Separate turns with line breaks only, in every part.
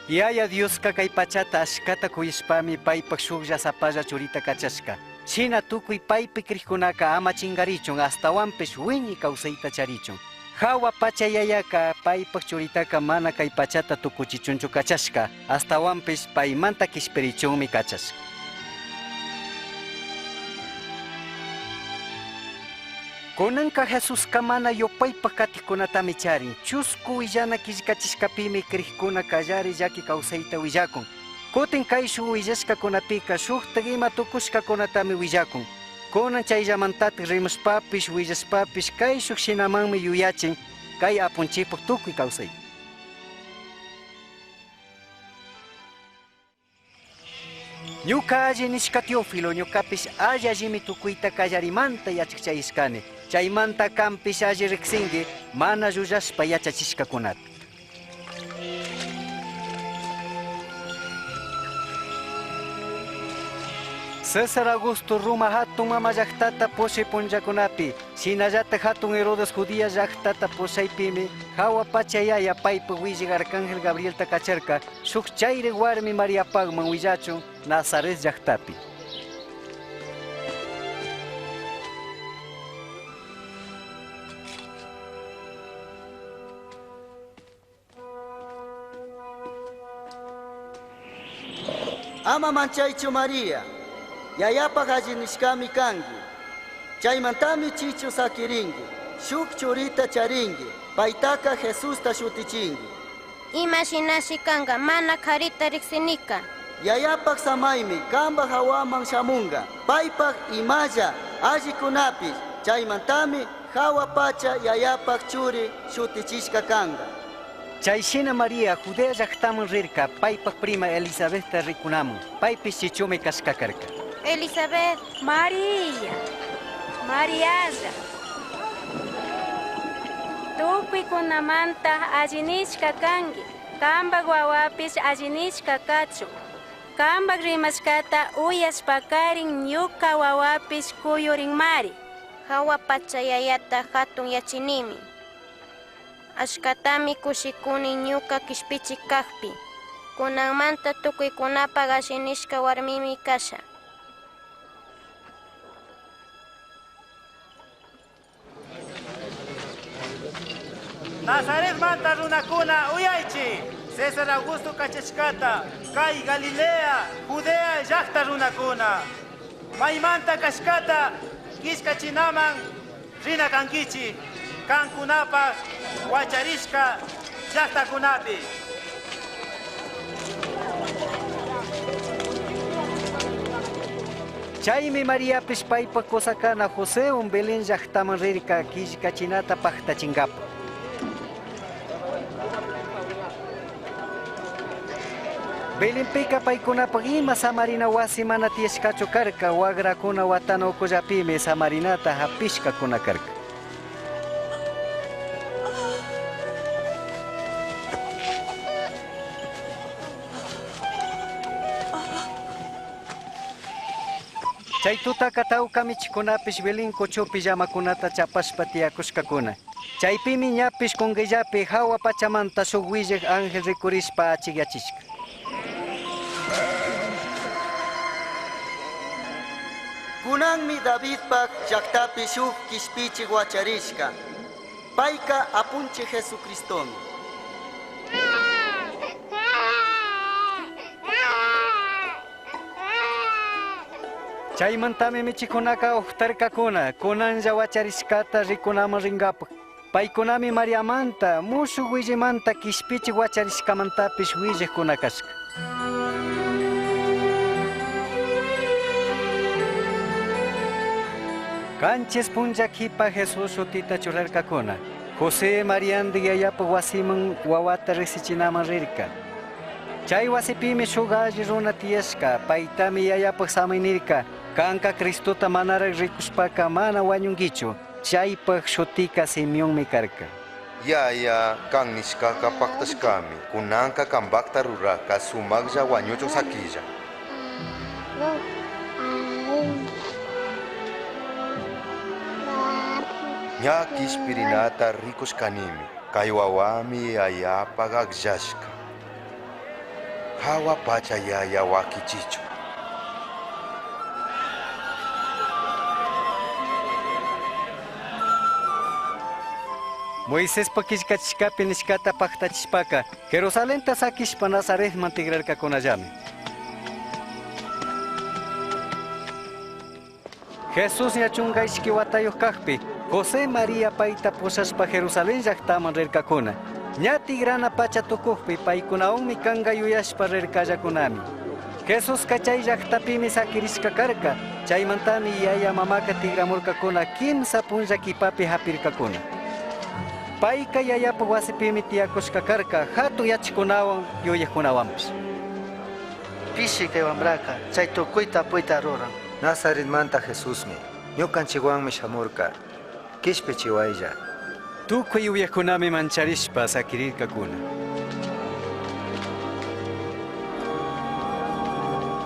Yaya Dioska kay pachata ashkata kuyashpami paypak shuklla sapalla churita kachashka. Shina tukuy paypi krikkunaka ama chingarichun astawanpish wiñay kawsayta charichun. Hawa pacha yayaka paypak churitaka mana kay pachata tukuchichunchu kachashka, astawanpish paymanta kishpirichunmi kachashka. Kunanka Jesuska mana yupaypak katikkunatami charin. Chusku willana killkachishkapimi krikkuna kallari llaki kawsayta willakun. Kutin kayshuk willashkakunapika shuktak ima tukushkakunatami willakun. Kunan chayllamantatik rimashpapish willashpapish kayshuk shinamanmi yuyachin kay apunchikpak tukuy kawsay. Ñuka alli nishka Teófilo, ñukapish alli allimi tukuyta kallarimanta yachakchayashkani. Chaymanta kanpish alli riksinki mana llullashpa yachachishkakunata. César Augusto Roma hatun mama llaqtata pushay punllakunapi, shinallatak hatun Herodes Judía llaqtata pushaypimi, hawa pacha yaya paypak willak Arcángel Gabrielta kacharka, shuk chayri warmi Mariapakman willachun Nazaret llaqtapi.
Ama manchaychu Maria, yayapaq alli nishkami kanki. Chaymantami chichu sakirinki, shuk churita charinki, paytaka Jesusta shutichinki.
Ima shinashi kanka, mana karita riksinika.
Yayapaq samaymi kanpaq hawaman shamunka, paypaq imalla allikunapish, chaymantami hawa pacha yayapaq churi shutichishka kanka.
Chayshina Maria Judea llaqtaman rirka paypak prima Elizabethta rikunamun, paypish chichumi kashka karka.
Elizabeth.
Maria, Marialla. Tukuykunamanta allinishka kanki, kanpak wawapish allinishka kachun. Kanpak rimashkata uyashpakarin ñuka wawapish kuyurinmari.
Hawa pacha yayata hatun yachinimi. Ashkatami kushikuni ñuka kishpichik kakpi. Kunanmanta tukuykunapak allinishka warmimi kasha.
Nazaret manta runakuna uyaychi. César Augusto kachashkata, kay Galilea, Judea llaqta runakuna. Maymanta kashkata kishkachinaman rina kankichi. Kankunapaq wacharishka llaqtakunapi.
Chaymi Mariapish paypak kusakana Josewan Belén llaqtaman rirka killkachinata paqtachinkapak. Belenpika paykunapak ima samarina wasi mana tiyashkachu karka, wagrakuna watana ukullapimi samarinata hapishkakuna karka. Chay tutaka tawka michikunapish Belén kuchupi llamakunata chapashpa tiyakushkakuna. Chaypimi ñapish kunkillapi hawa pachamanta shuk willak ángel rikurishpa achikyachishka.
Kunanmi Davidpak llaqtapi shuk kishpichik wacharishka. Payka apunchik Jesucristomi.
Chaymantami michikunaka uqtarkakuna, kunanlla wacharishkata rikunaman rinkapak. Paykunami Mariamanta, mushuk willimanta kishpichik wacharishkamantapish willakuna kashka. Qanchis punlla kipa Jesús shutita churarkakuna. José Mariandi yayapa wasiman wawata riqsichinaman rirka. Chay wasipimi shuk alli runa tiyashka, paytami yayapaq samay nirka, kanka Cristota manaraq rikushpaka mana wañunkichu, chaypaq shutika Simeonmi karka.
Yaya, kan nishkaka paktashkami, kunanka kanpakta ruraka sumaqlla wañuchun sakilla. Ña kishpirinata rikushkanimi, kay wawami yayapaq akllashka. Jahua pacha yaya wakichichun.
Moisespa killkachishkapi nishkata paktachishpaka Jerusalenta sakishpa Nazaretman tigrarkakunallami. Jesús ña chunka ishki watayuq kaqpi José María payta pushashpa Jerusalén llaqtaman rirkakuna. Ña tigrana pacha tukuqpi paykunawanmi kanka yuyashpa rirkallakunami. Jesuska chay llaqtapimi sakirishka karka, chaymantami yaya mamaka tigramurkakuna kimsa punlla kipapi hapirkakuna. Payka yayapa wasipimi tiyakushka karka hatun yachikunawan yuyaqkunawanpish.
Pishi kay wamraka chay tukuyta puyta ruran.
Nazaretmanta Jesusmi ñukanchikwanmi shamurka. Kishpichiwaylla.
Tukuy yuyaqkunami mancharishpa sakirirkakuna.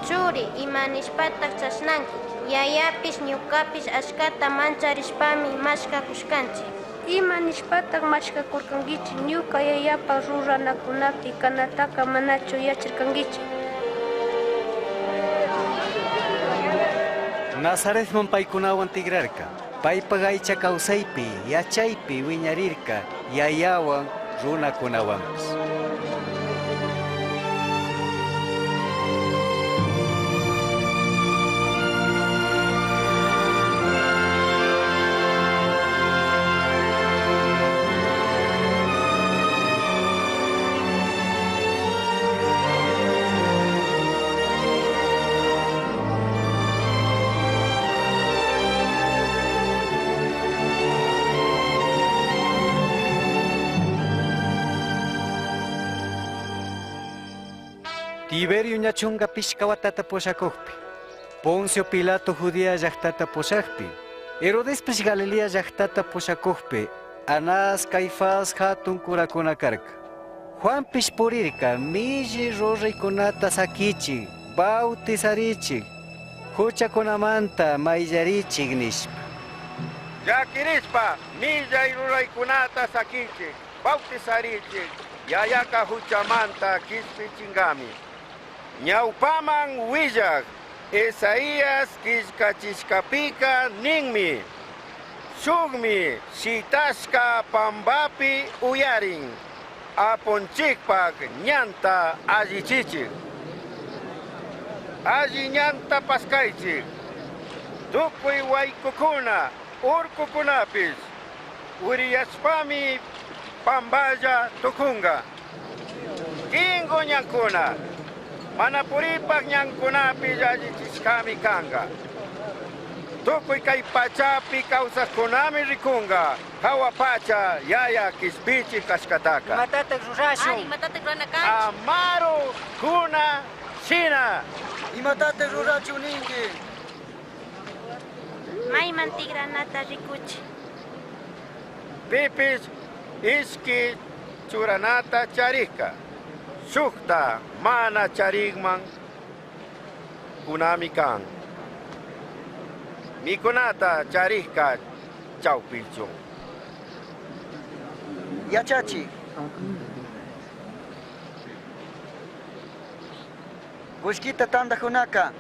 Churi, ima nishpataq chashnanki? Yayapish ñukapish ashkata mancharishpami mashkakushkanchik.
Ima nishpataq mashkakurkankichik? Ñuka yayapa ruranakunapi kanataka manachu yacharkankichik?
Nazaretman paykunawan tigrarka. Paypa aycha kawsaypi, yachaypi wiñarirka, yayawan runakunawanpish. Tiberio ña chunka pishka watata pushakukpi, Poncio Pilato Judea llaqtata pushakpi, Herodespish Galilea llaqtata pushakukpi, Anás, Caifás hatun kurakuna karka. Juanpish purirka milli ruraykunata sakichik, bautizarichik, huchakunamanta mayllarichik nishpa.
Llakirishpa millay ruraykunata sakichik, bautizarichik, yayaka huchamanta kishpichinkami. Ñawpaman willak Isaías killkachishkapika ninmi. Shukmi shitashka pambapi uyarin. Apunchikpak ñanta allichichik. Alli ñanta paskaychik. Tukuy waykukuna urkukunapis uriyashpami pamballa tukunga. Kingu ñankuna mana puripak ñankunapi allichishkami kanka. Tukuy kay pachapi kawsaqkunami rikunga. Hawa pacha yaya kishpichik kashkataka.
Imatataq rurashun?
Ari, imatataq rurana kanchik?
Amaru kuna shina.
Imatataq rurachun ninki?
Mayman tigranata rikuchi.
Pipis ishki churanata charikka. Shukta mana charikman kunami kan. Mikunata charikka chawpichun.
Yachachi. Kullkita tantakunaka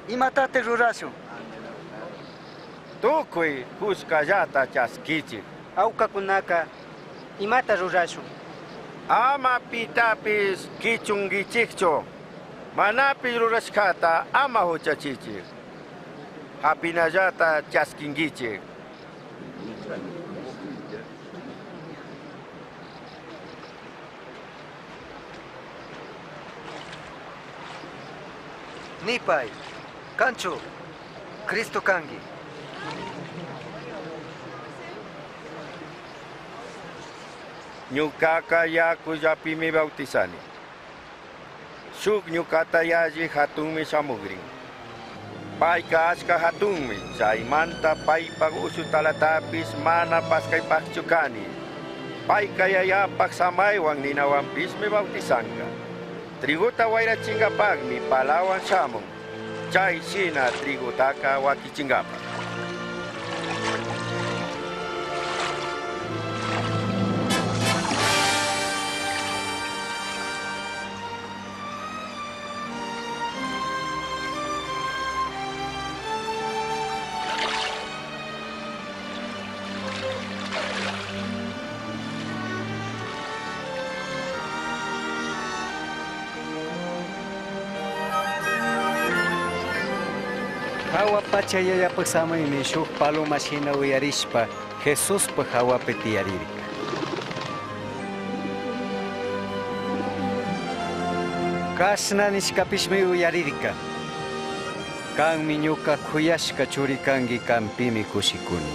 imatataq rurashun?
Tukuy kushkallata chaskichik.
Awkakunaka imata rurashun?
Ama pitapis kichunkichikchu. Manapis rurashkata ama huchachichik. Hapinallata chaskinkichik.
Nipay, kanchu, Cristo kanki.
Ñukaka yakullapimi bautizani. Shuk ñukata yalli hatunmi shamugrin. Payka achka hatunmi, chaymanta paypak ushutalatapis mana paskaypaqchu kani. Payka yayapak samaywan ninawanpismi bautizanka. Triguta wayrachingapaqmi palawan shamun. Chay shina trigutaka wakichingapak.
Jahua pacha yayapaj samaymi shuk paloma shina uyarishpa Jesuspaj jawapi tiyarirka. Kashna nishkapishmi uyarirka. Kanmi ñuka kuyashka churi kanki, kanpimi kushikuni.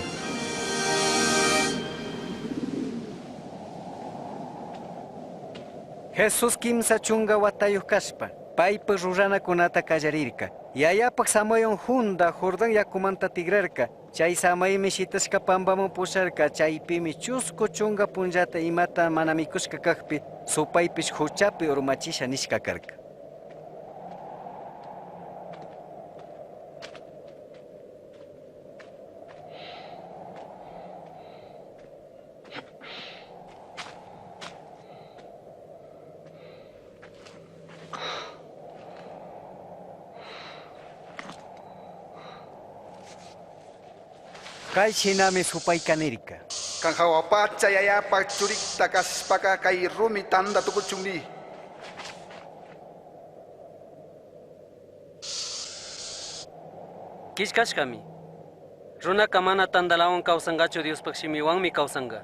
Jesús kimsa chunga watayuq kashpa, paypaj ruranakunata kallarirka. Yayapaj samayon junda Jordán yakumanta tigrarka. Chay samaymi shitashka pampaman pusharka, chaypimi chusku chunga punllata imata mana mikushka kajpi, supaypish huchapi urmachisha nishka karka. Kay shinami supayka nirka.
Kan hawa pacha yayapa churikta kashpaka kay rumi tanda tukuchunni.
Kishkashkami. Runaka mana tandalawan kawsankachu Diospaj shimiwanmi kawsanka.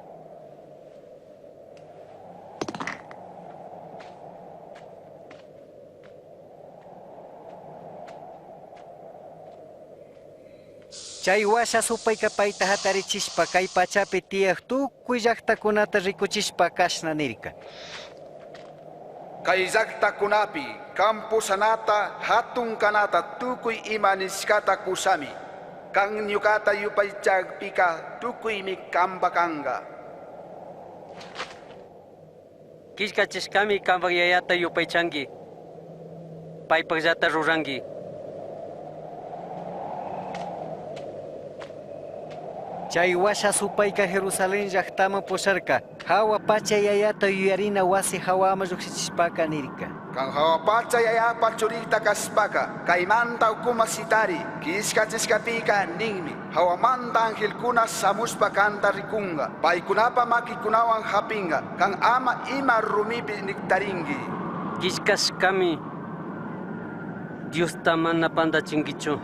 Chay washa supayka payta hatarichishpa kay pachapi tiyaj tukuy llaqtakunata rikuchishpa kashna nirka.
Kay llaqtakunapi kampusanata hatun kanata tukuy ima nishkata kushami. Kan ñukata yupaychakpika tukuymi kampa kanka.
Killkachishkami kampak yayata yupaychanki. Paypakllata ruranki.
Chay washa supayka Jerusalén llaqtaman pusharka. Hawa pacha yayata yuyarina wasi hawaman lluqshichishpaka nirka.
Kan hawa pacha yayapa churikta kashpaka, kaymanta ukuma shitari, killkachishkapika ninmi. Hawamanta angelkuna shamushpa kanta rikunga, paykunapa makikunawan hapinga, kan ama ima rumipi niktarinki.
Killkashkami Diosta mana pantachinkichu.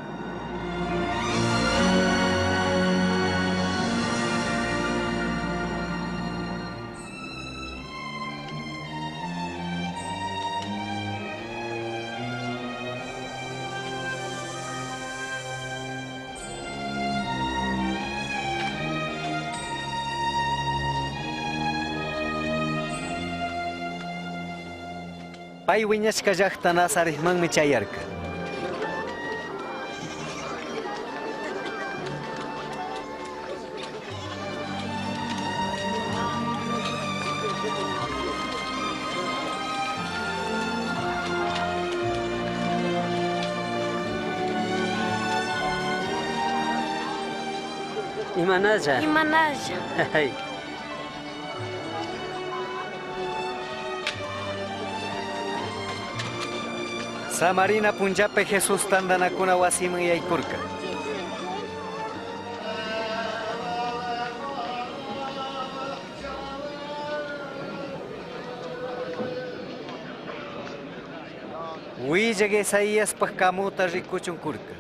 Pay wiñashka llaqta Nazaretmanmi chayarka.
Imanalla.
Imanalla.
Hey.
Samarina punllapi Jesús tandanakuna wasiman yaykurka. Willak Isaíaspaj kamuta rikuchun kurka.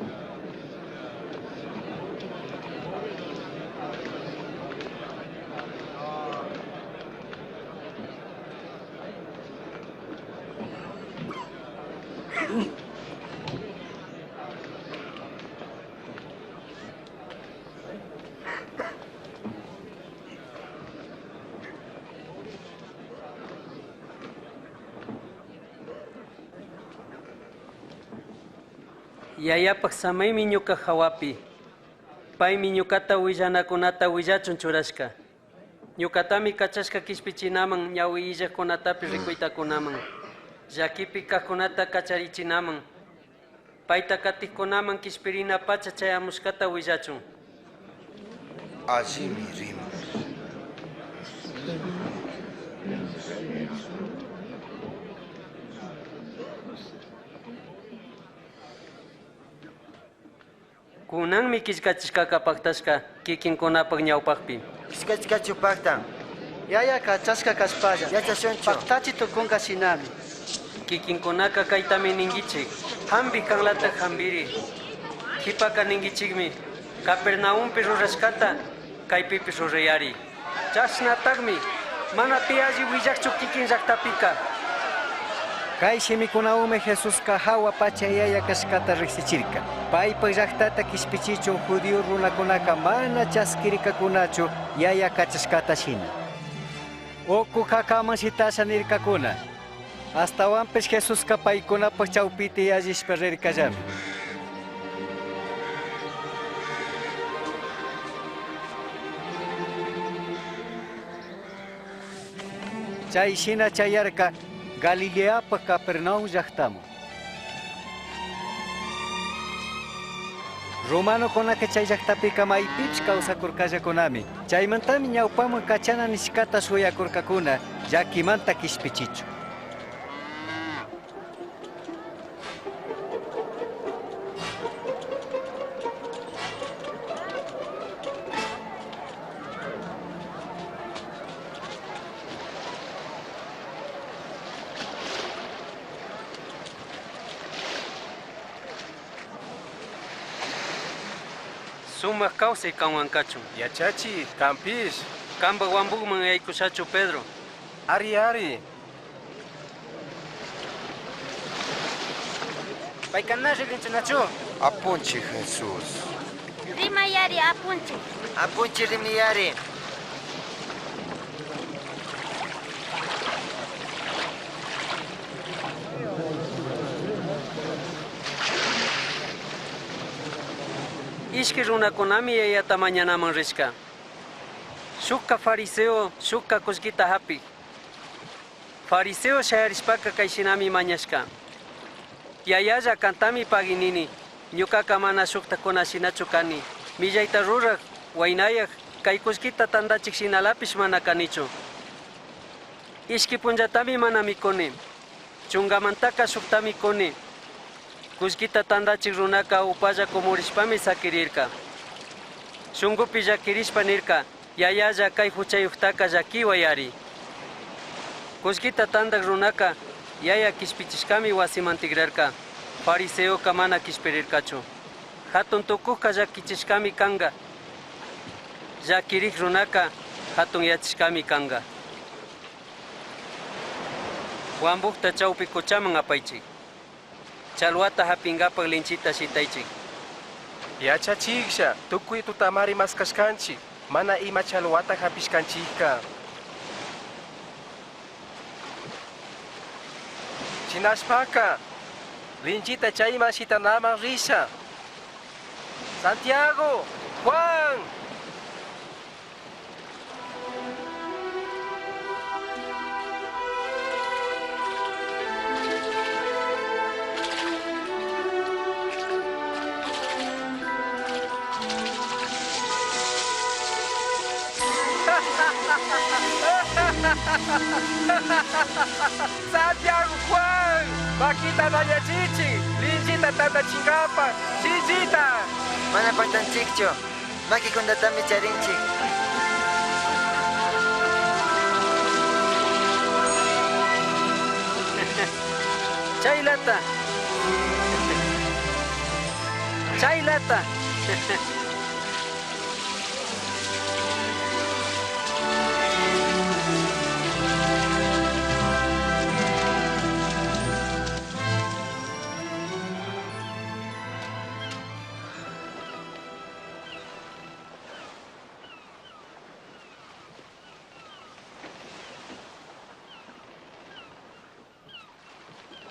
Yayapaj samaymi ñuka hawapi. Paymi ñukata willanakunata willachun churashka. Ñukatami kachashka kishpichinaman ñawi illajkunatapi rikuytakunaman. Llakipi kajkunata kacharichinaman. Payta katijkunaman kishpirina pacha chayamushkata willachun.
Allimi rima.
Kunanmi killkachishkaka paktashka kikinkunapaj ñawpajpi.
Killkachishkachu paktan.
Yaya kachashka kashpalla.
Yachashunchu.
Paktachi tukunka shinami.
Kikinkunaka kaytami ninkichik. Hampi kanlata hambiri. Qhipaka ninkichikmi Capernaumpi rurashkata kaypipish rurayari. Chashnatakmi mana pi alli willakchu kikin llaqtapika.
Kay shimikunawanmi Jesuska hawa pacha yaya kashkata riqsichirka. Paypak llaqtata kishpichichun judío runakunaka mana chaskirkakunachu yaya kachashkata shina. Uku hakaman shitasha nirkakuna. Astawanpish Jesuska paykunapak chawpita yallishpa rirkallami. Chay shina chayarka Galileapak Capernaum llaqtaman. Romanokunaka chay llaqtapika maypipish kawsakurkallakunami. Chaymantami ñawpaman kachana nishkata shuyakurkakuna llakimanta kishpichichu.
Sumaq kawsay kanwan kachun.
Yachachi, kampish.
Kampak wambukman yaykushachu Pedro.
Ari, ari.
Paykana riqinchinachu.
Apunchik Jesús.
Rimayari apunchik.
Apunchik rimayari.
Ishki runakunami yayata mañanaman rishka. Shukka fariseo, shukka kullkita hapik. Fariseo shayarishpaka kayshinami mañashka. Yayalla kantami paginini, ñukaka mana shuktakuna shinachu kani. Millayta ruraj, waynayaj, kay kullkita tandachik shinalapish mana kanichu. Ishki punllatami mana mikuni. Chungamantaka shuktami kuni. Kullkita tandachik runaka upalla kumurishpami sakirirka. Shunkupi llakirishpa nirka, yayalla kay huchayuqtaka llakiwayari. Kullkita tandak runaka yaya kishpichishkami wasiman tikrarka. Fariseoka mana kishpirirkachu. Hatun tukuqka llakichishkami kanka. Llakirik runaka hatun yachishkami kanka. Wambukta chawpi quchaman apaychik. Chalwata hapinkapak linchita shitaychik.
Yachachiksha, tukuy tutamari maskashkanchik, mana ima chalwata hapishkanchikka. Shinashpaka, linchita chayman shitanaman risha. Santiago, Juan. Santiago Juan, makita mañachichi, linchita tantachingapa, chinchita.
Mana pactanchikchu, makikunatami charinchik.
Chaylata. Chaylata.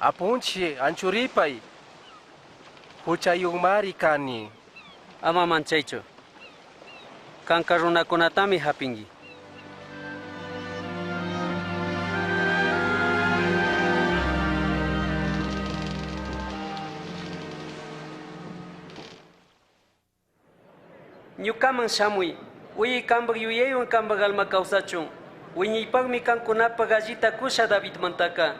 Apunchi, anchuripay. Huchayuqmari kani.
Ama manchaychu. Kanka runakunatami hapinki. Ñukaman shamuy, uyay kanpak yuyaywan kanpak alma kawsachun. Wiñaypaqmi kankunapaq allita kusha Davidmantaka.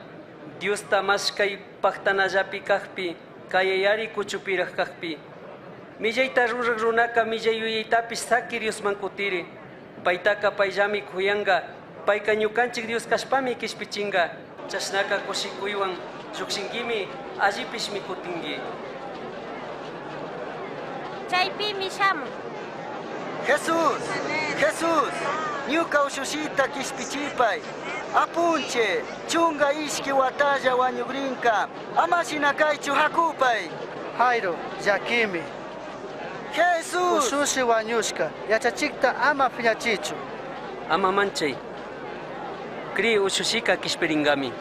Diosta mashkay paqtanallapi kaqpi, kayayari kuchupiraq kaqpi. Millayta ruraq runaka millay yuyaytapish saki Diosman kutiri. Paytaka payllami kuyanka, payka ñukanchik Dios kashpami kishpichinka. Chashnaka kushikuywan llukshinkimi, allipishmi kutinki.
Chaypimi shamun.
Jesús, Jesús, ñuka ushushita kishpichipay. Apunche, chunga ishki watalla wañugrinka. Ama shinakaychu hakupay.
Jairo, llakimi.
Jesús.
Ushushi wañushka, yachachikta ama piñachichu.
Ama manchay. Kri ushushika kishpiringami.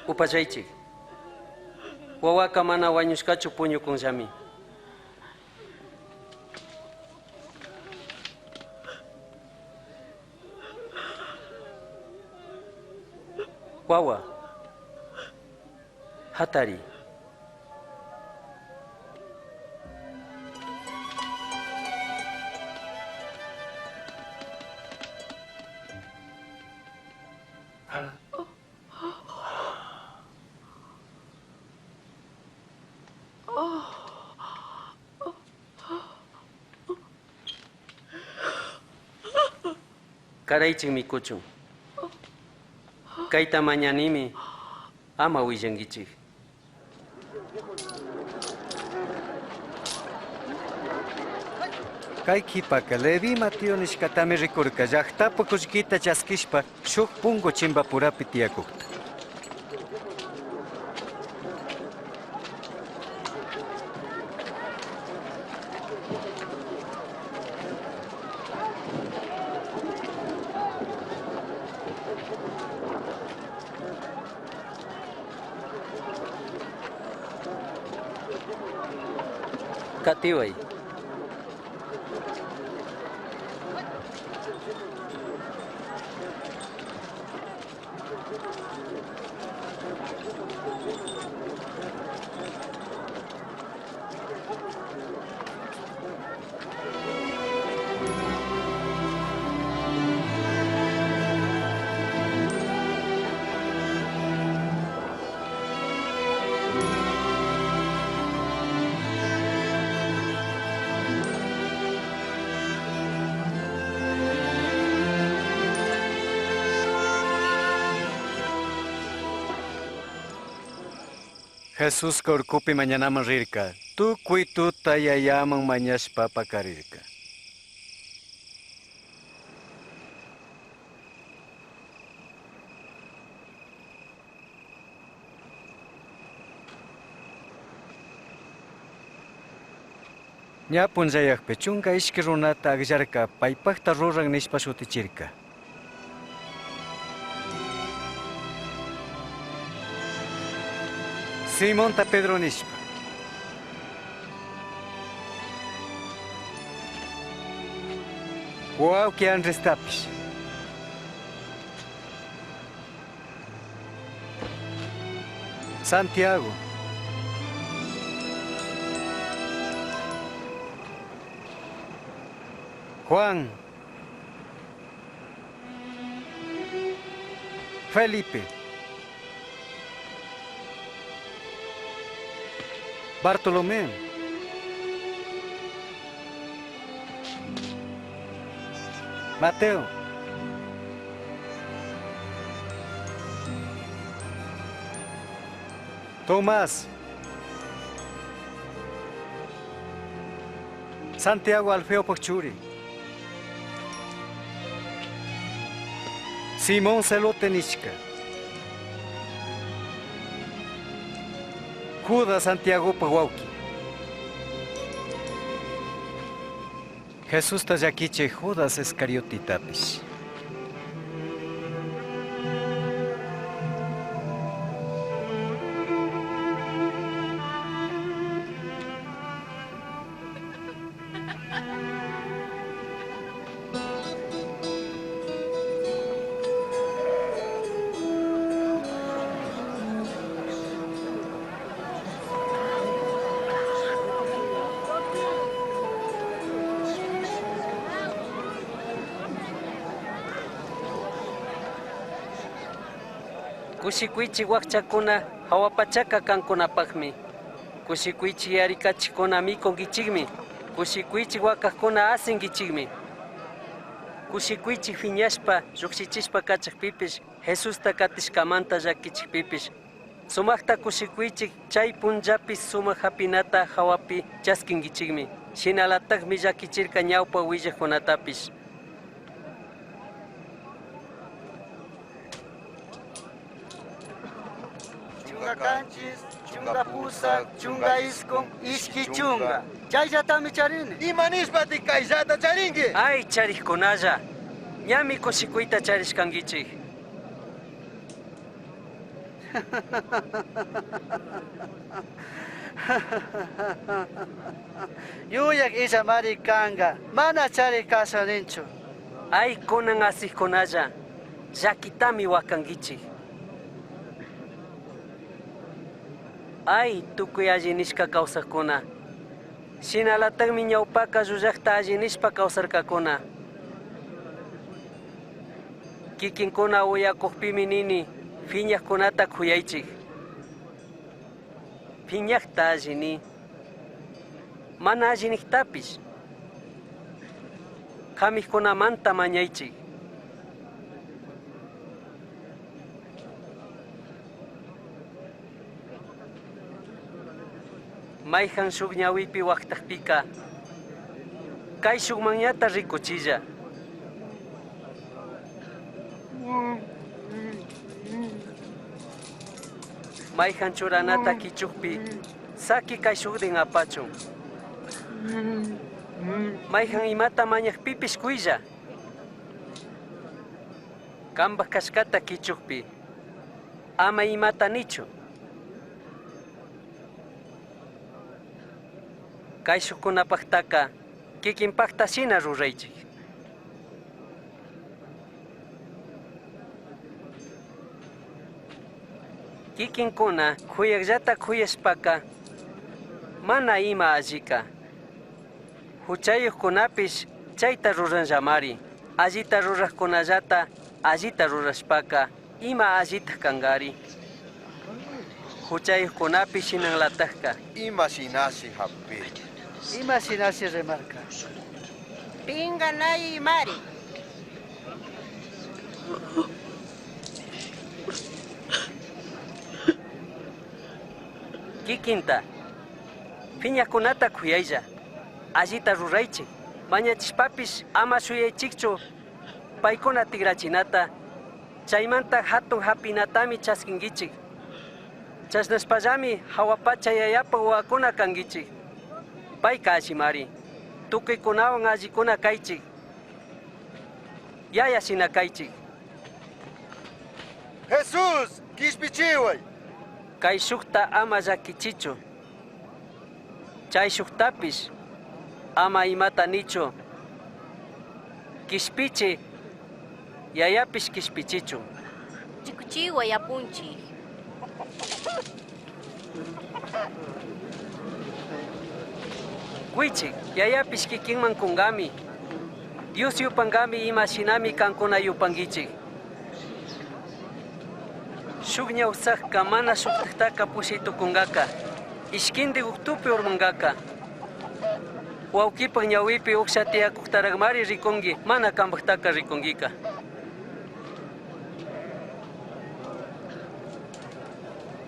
Upachaychik. Wawaka mana wañushkachu puñukunllami. Wawa. Hatari. Karaychik mikuchun. Kayta mañanimi ama willankichik.
Kay qhipaka Leví Mateo nishkatami rikurka llaqtapa kullkita chaskishpa shuk punku chimpapurapi tiyakukta.
Katiway.
Jesusca urcupi mañanaman rirka, tukuy tuta yayaman mañashpa pakarirka. Ña punllayakpi chunka ishki runata akllarka paypakta ruran nishpa shutichirka. Simonta Pedro nishpa. Wawqi Andrestapish. Santiago. Juan. Felipe. Bartolomé. Mateo. Tomás. Santiago Alfeo Pachuri. Simón Celote nishka. Judas Santiago Pahuauqui. Jesús llaquiche Judas Iscariotitapish.
Kushikuychik wakchakuna hawa pachaka kankunapaqmi. Kushikuychik yarikachikuna mikunkichikmi. Kushikuychik wakaqkuna asinkichikmi. Kushikuychik phiñashpa lluqshichishpa kachaqpipish Jesusta katishkamanta llakichikpipish. Sumaqta kushikuychik chay punllapi sumaq hapinata hawapi chaskinkichikmi. Shinalataqmi llakichirka ñawpa willaqkunatapish.
Chunga kanchis, chunga pusak, chunga iskun, ishki chunga. Chayllatami charini.
Ima nishpati kayllata charinki?
Ay, charikkunalla. Ñami kushikuyta charishkankichik.
Yuyak illamari kanka, mana charik kasha ninchu.
Ay, kunan asikkunalla. Llakitami wakankichik. Ay, tukuy alli nishka kawsaqkuna. Shinalataqmi ñawpaka llullaqta alli nishpa kawsarkakuna. Kikinkuna uyakuqpimi nini, phiñaqkunata khuyaychik. Phiñaqta alli ni. Mana alli niqtapish. Qamiqkunamanta mañaychik. Mayhan shuk ñawipi waqtaqpika, kay shuk mañata rikuchilla. Mayhan churanata kichukpi, saki kay shukdin apachun. Mayhan imata mañaqpipish kuylla. Kambaj kashkata kichukpi, ama imata nichu. Kay shukkunapaqtaka kikinpaqta shina ruraychik. Kikinkuna khuyaqllata khuyashpaka mana ima allika. Huchayuqkunapish chayta ruranllamari. Allita ruraqkunallata allita rurashpaka ima allitaq kankari. Huchayuqkunapish shinanlataqka.
Ima shinashi hapirka.
Ima shinashi rimarka.
Pinganay imari.
Kikinta, phiñaqkunata khuyaylla, allita ruraychik, mañachishpapish ama shuyaychikchu, paykuna tikrachinata, chaymanta hatun hapinatami chaskinkichik. Chashnashpallami hawa pacha yayapa wawakuna kankichik. Payka allimari, tukuykunawan allikuna kaychik. Yaya shina kaychik.
Jesús, kishpichiway.
Kay shukta ama llakichichu. Chay shuktapish ama imata nichu. Kishpichi, yayapish kishpichichu.
Rikuchiway apunchik.
Kuychik, yayapish kikinman kunkami. Dios yupankami ima shinami kankuna yupankichik. Shuk ñawsaqka mana shuktaktaka pushay tukunkaka. Ishkindi uktupi urmankaka. Wawkipaq ñawipi uksha tiyakuktaraqmari rikunki, mana kampaktaka rikunkika.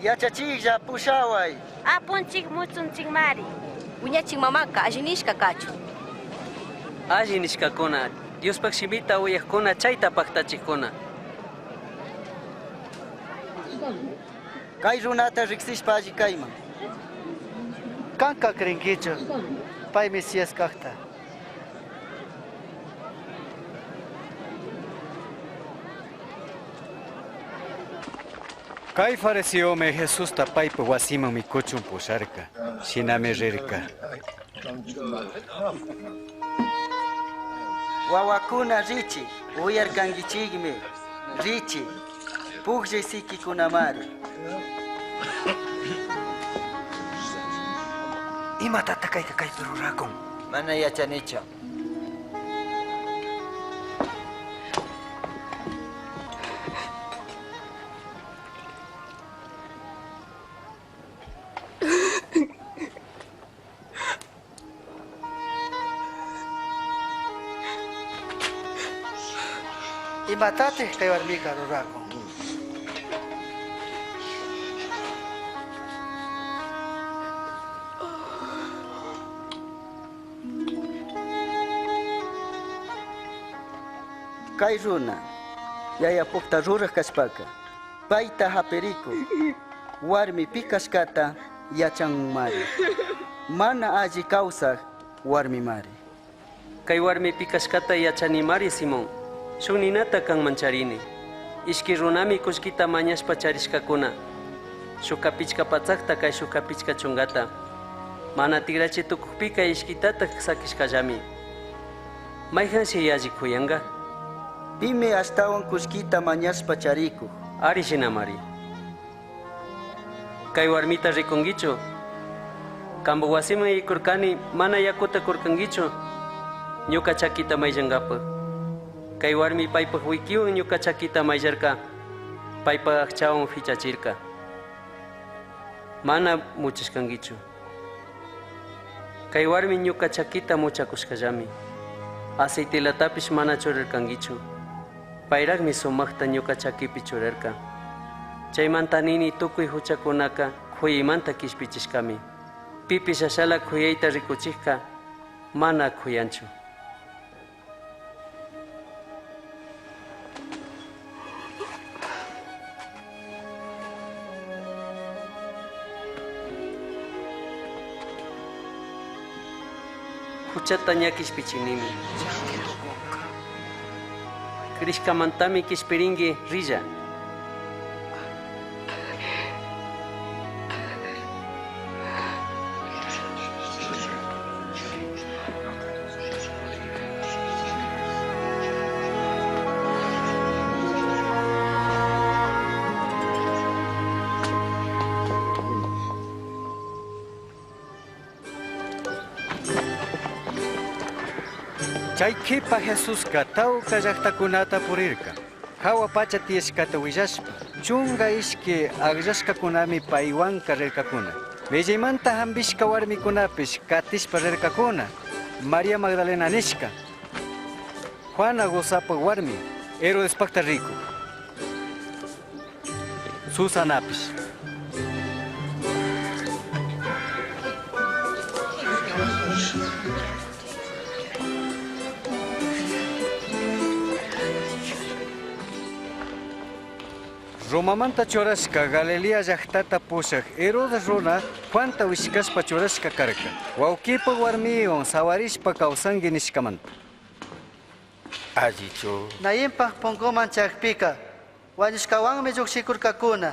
Yachachiklla pushaway.
Apunchik mutsunchikmari. Wiñachik mamaka alli nishka kachun.
Alli nishkakuna, Diospaq shimita uyaqkuna chayta paqtachikkuna.
Kay runata riksishpa alli kayman.
Kanka krinkichu, pay Mesías kaqta.
Kay fariseomi Jesusta paypa wasiman mikuchun pusharka. Shinami rirka.
Wawakuna richi, uyarkankichikmi. Richi, pukllay sikikunamari.
Imatataq kayka kaypi rurakun?
Mana yachanichu.
Imatataj kay warmika rurakun? Kay runa yayapukta ruraj kashpaka payta hapiriku warmi pi kashkata yachanmari mana alli kawsaj warmimari.
Kay warmi pi kashkata yachanimari Simón. Shuk ninata kanman charini. Ishki runami kullkita mañashpa charishkakuna. Shukka pichka patsakta kay shukka pichka chungata. Mana tigrachi tukukpika ishkitataj sakishkallami. Mayjanshi yalli kuyanka?
Pimi ashtawan kullkita mañashpa charikuk.
Ari shinamari. Kay warmita rikunkichu. Kampa wasiman yaykurkani mana yakuta kurkankichu. Ñuka chakita mayllankapaj. Kay warmi paypaj wikiwan ñuka chakita mayllarka. Paypaj aqchawan fichachirka. Mana muchashkankichu. Kay warmi ñuka chakita muchakushkallami. Aceitelatapish mana churarkankichu. Payraqmi sumaqta ñuka chakipi churarka. Chaymanta nini tukuy huchakunaka khuyaymanta kishpichishkami. Pipish ashala khuyayta rikuchikka mana khuyanchu. Huchata ña kishpichinimi. Crishkamantami kishpirinki rilla.
Chay kipa Jesuska tawka llaqtakunata purirka. Hawa pacha tiyashkata willashpa, chunga ishki akllashkakunami paywanka rirkakuna. Millaymanta hampishka warmikunapish katishpa rirkakuna. María Magdalena nishka, Juana Gozapa warmi, Herodespakta riku. Susanapish. Romamanta churashka Galilea llaqtata pushaq Herodes runa Juanta wishkashpa churashka karka. Wawqipa warmiwan sawarishpa kawsanki nishkamanta.
Allichu.
Nayinpaj punkuman chayakpika wañushkawanmi llukshikurkakuna.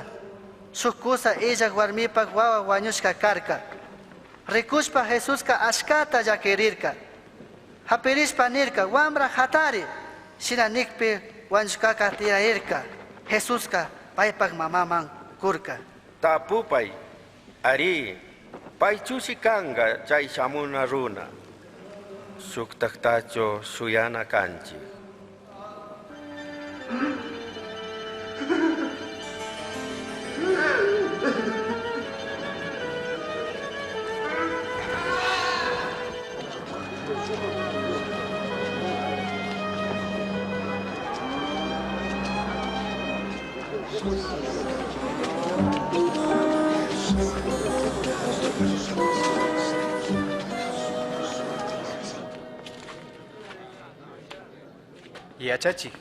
Shuk kusa illak warmipaj wawa wañushka karka. Rikushpa Jesuska ashkata llakirirka. Hapirishpa nirka wambra hatari. Shina nikpi wañushkaka tirarirka. Jesuska paypaj mamaman kurka.
Tapupay, ari, paychushi kanka chay shamuna runa. Shuktaktachu shuyana kanchik.
Yachachi.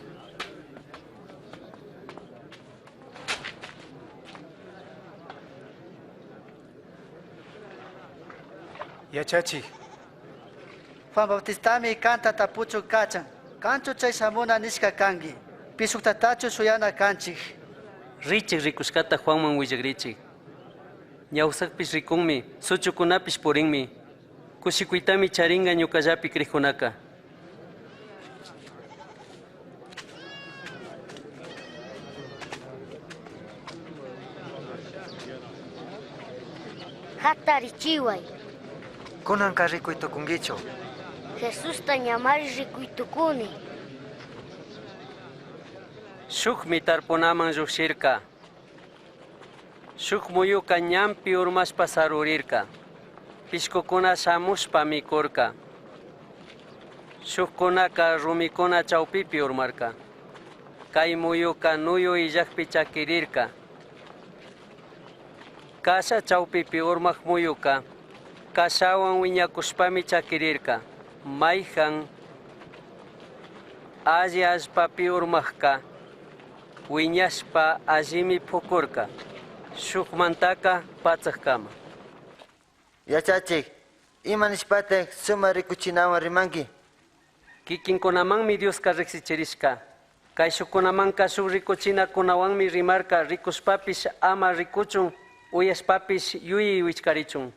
Yachachi.
Juan Bautistami kanta tapuchu kachan. Kanchu chay shamuna nishka kanki. Pishuktatachu shuyana kanchik.
Richik rikushkata Juanman willakrichik. Ñawsakpish rikunmi, suchukunapish purinmi. Kushikuytami charinka ñukallapi krikkunaka.
Hatarichiway.
Kunanka rikuy tukunkichu.
Jesusta ñamari rikuy tukuni.
Shukmi tarpunaman llukshirka. Shuk muyuka ñanpi urmashpa sarurirka. Pishkukuna shamushpa mikurka. Shukkunaka rumikuna chawpipi urmarka. Kay muyuka nuyu illajpi chakirirka. Kasha chawpipi urmak muyuka kashawan wiñakushpami chakirirka. Mayhan alli allpapi urmakka wiñashpa allimi pukurka. Shukmantaka patsakama.
Yachachik, ima nishpatak suma rikuchinawan rimanki?
Kikinkunamanmi Dioska riksichirishka. Kayshukunamanka shuk rikuchinakunawanmi rimarka rikushpapish ama rikuchun uyashpapish yuyay wichkarichun.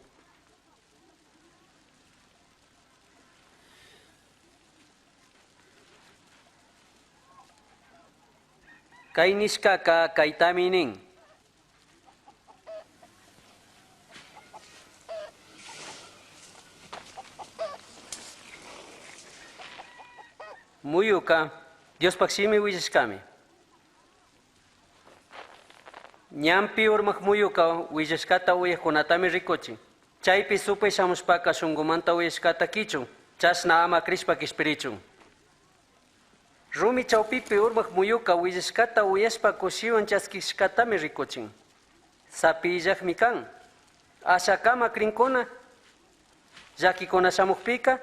Kay nishkaka kaytami nin. Muyuka Diospaj shimi willashkami. Ñanpi urmak muyuka willashkata uyajkunatami rikuchin. Chaypi supay shamushpaka shunkumanta uyashkata kichun, chashna ama krishpa kishpirichun. Rumi chawpipi urmak muyuka willashkata uyashpa kushiwan chaskishkatami rikuchin. Sapi illajmi kan. Ashakama krinkuna, llakikuna shamukpika,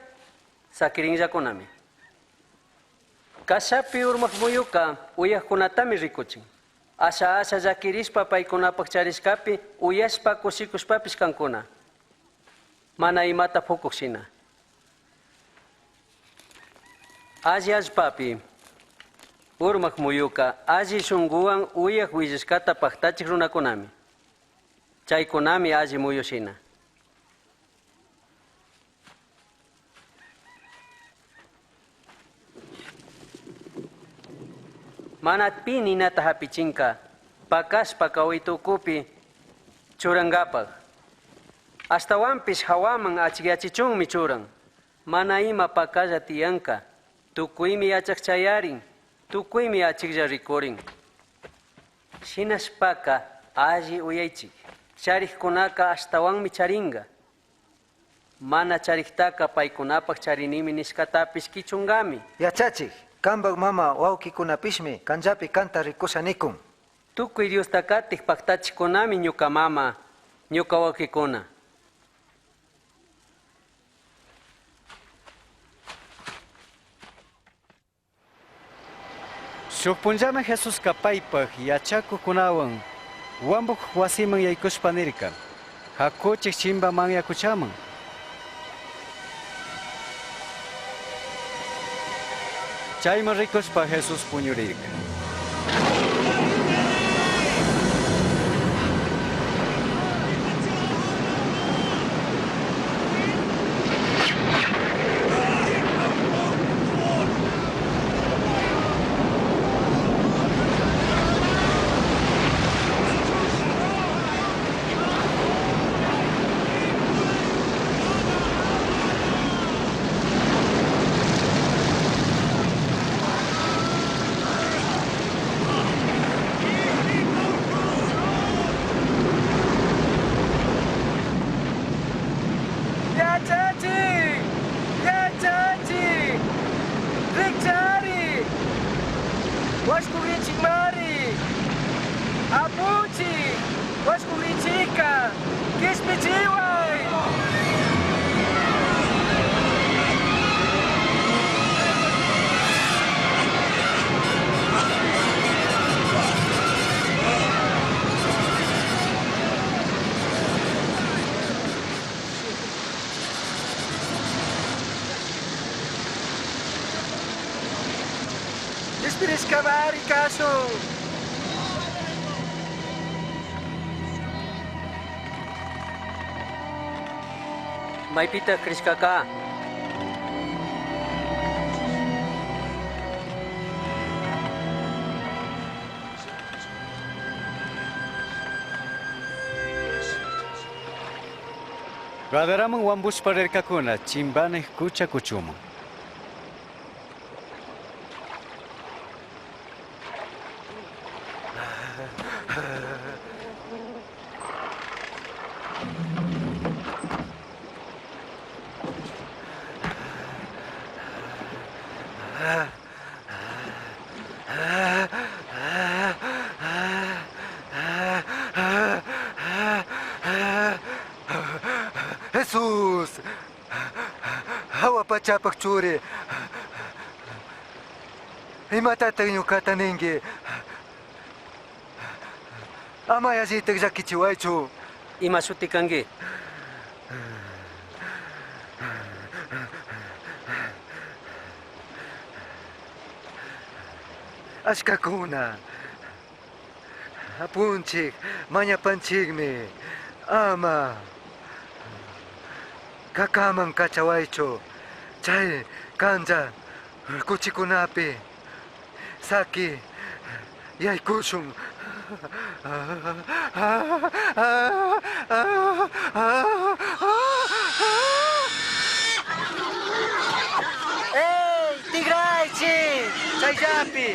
sakirinllakunami. Kashapi urmak muyuka uyajkunatami rikuchin. Asha asha llakirishpa paykunapaj charishkapi uyashpa kushikushpapish kankuna. Mana imata pukuk shina. Alli allpapi urmak muyuka alli shunkuwan uyaj willashkata paktachik runakunami. Chaykunami alli muyu shina. Mana pi ninata hapichinka pakashpa kawitukupi churankapak. Ashtawanpish hawaman achikyachichunmi churan. Mana ima pakalla tiyanka. Tukuymi yachak chayarin, tukuymi achiklla rikurin. Shinashpaka alli uyaychik. Charikkunaka ashtawanmi charinka. Mana chariktaka paykunapak charinimi nishkatapish kichunkami.
Yachachik, kanpak mama wawkikunapishmi kanllapi kanta rikusha nikun.
Tukuy Diosta katik paktachikunami ñuka mama, ñuka wawkikuna.
Shuk punllami Jesuska paypaj yachakuqkunawan wambuk wasiman yaykushpa nirka. Hakuchik chimba manyakuchaman. Chayman rikushpa Jesús puñurirka.
Yachachi! Yachachi! Rikchari! Washkurichikmari! Apuchi! Washkurichika! Kishpichiway! Kishpirishkamari kashun!
Maypita krishkaka.
Gadaraman wambushpa rirkakuna chimbanej kucha kuchuman.
Jesús! Jahua pachapaj churi! Imatataj ñucata ningui? Ama yallitaj llaquichihuaychu.
Ima shuti kanki?
Ashkakuna. Apunchik, mañapanchikmi. Ama. Kakaman kachawaychu. Chay kanlla kuchikunapi. Saki yaykushun.
¡Ey! ¡Tigraychi! ¡Chayllapi!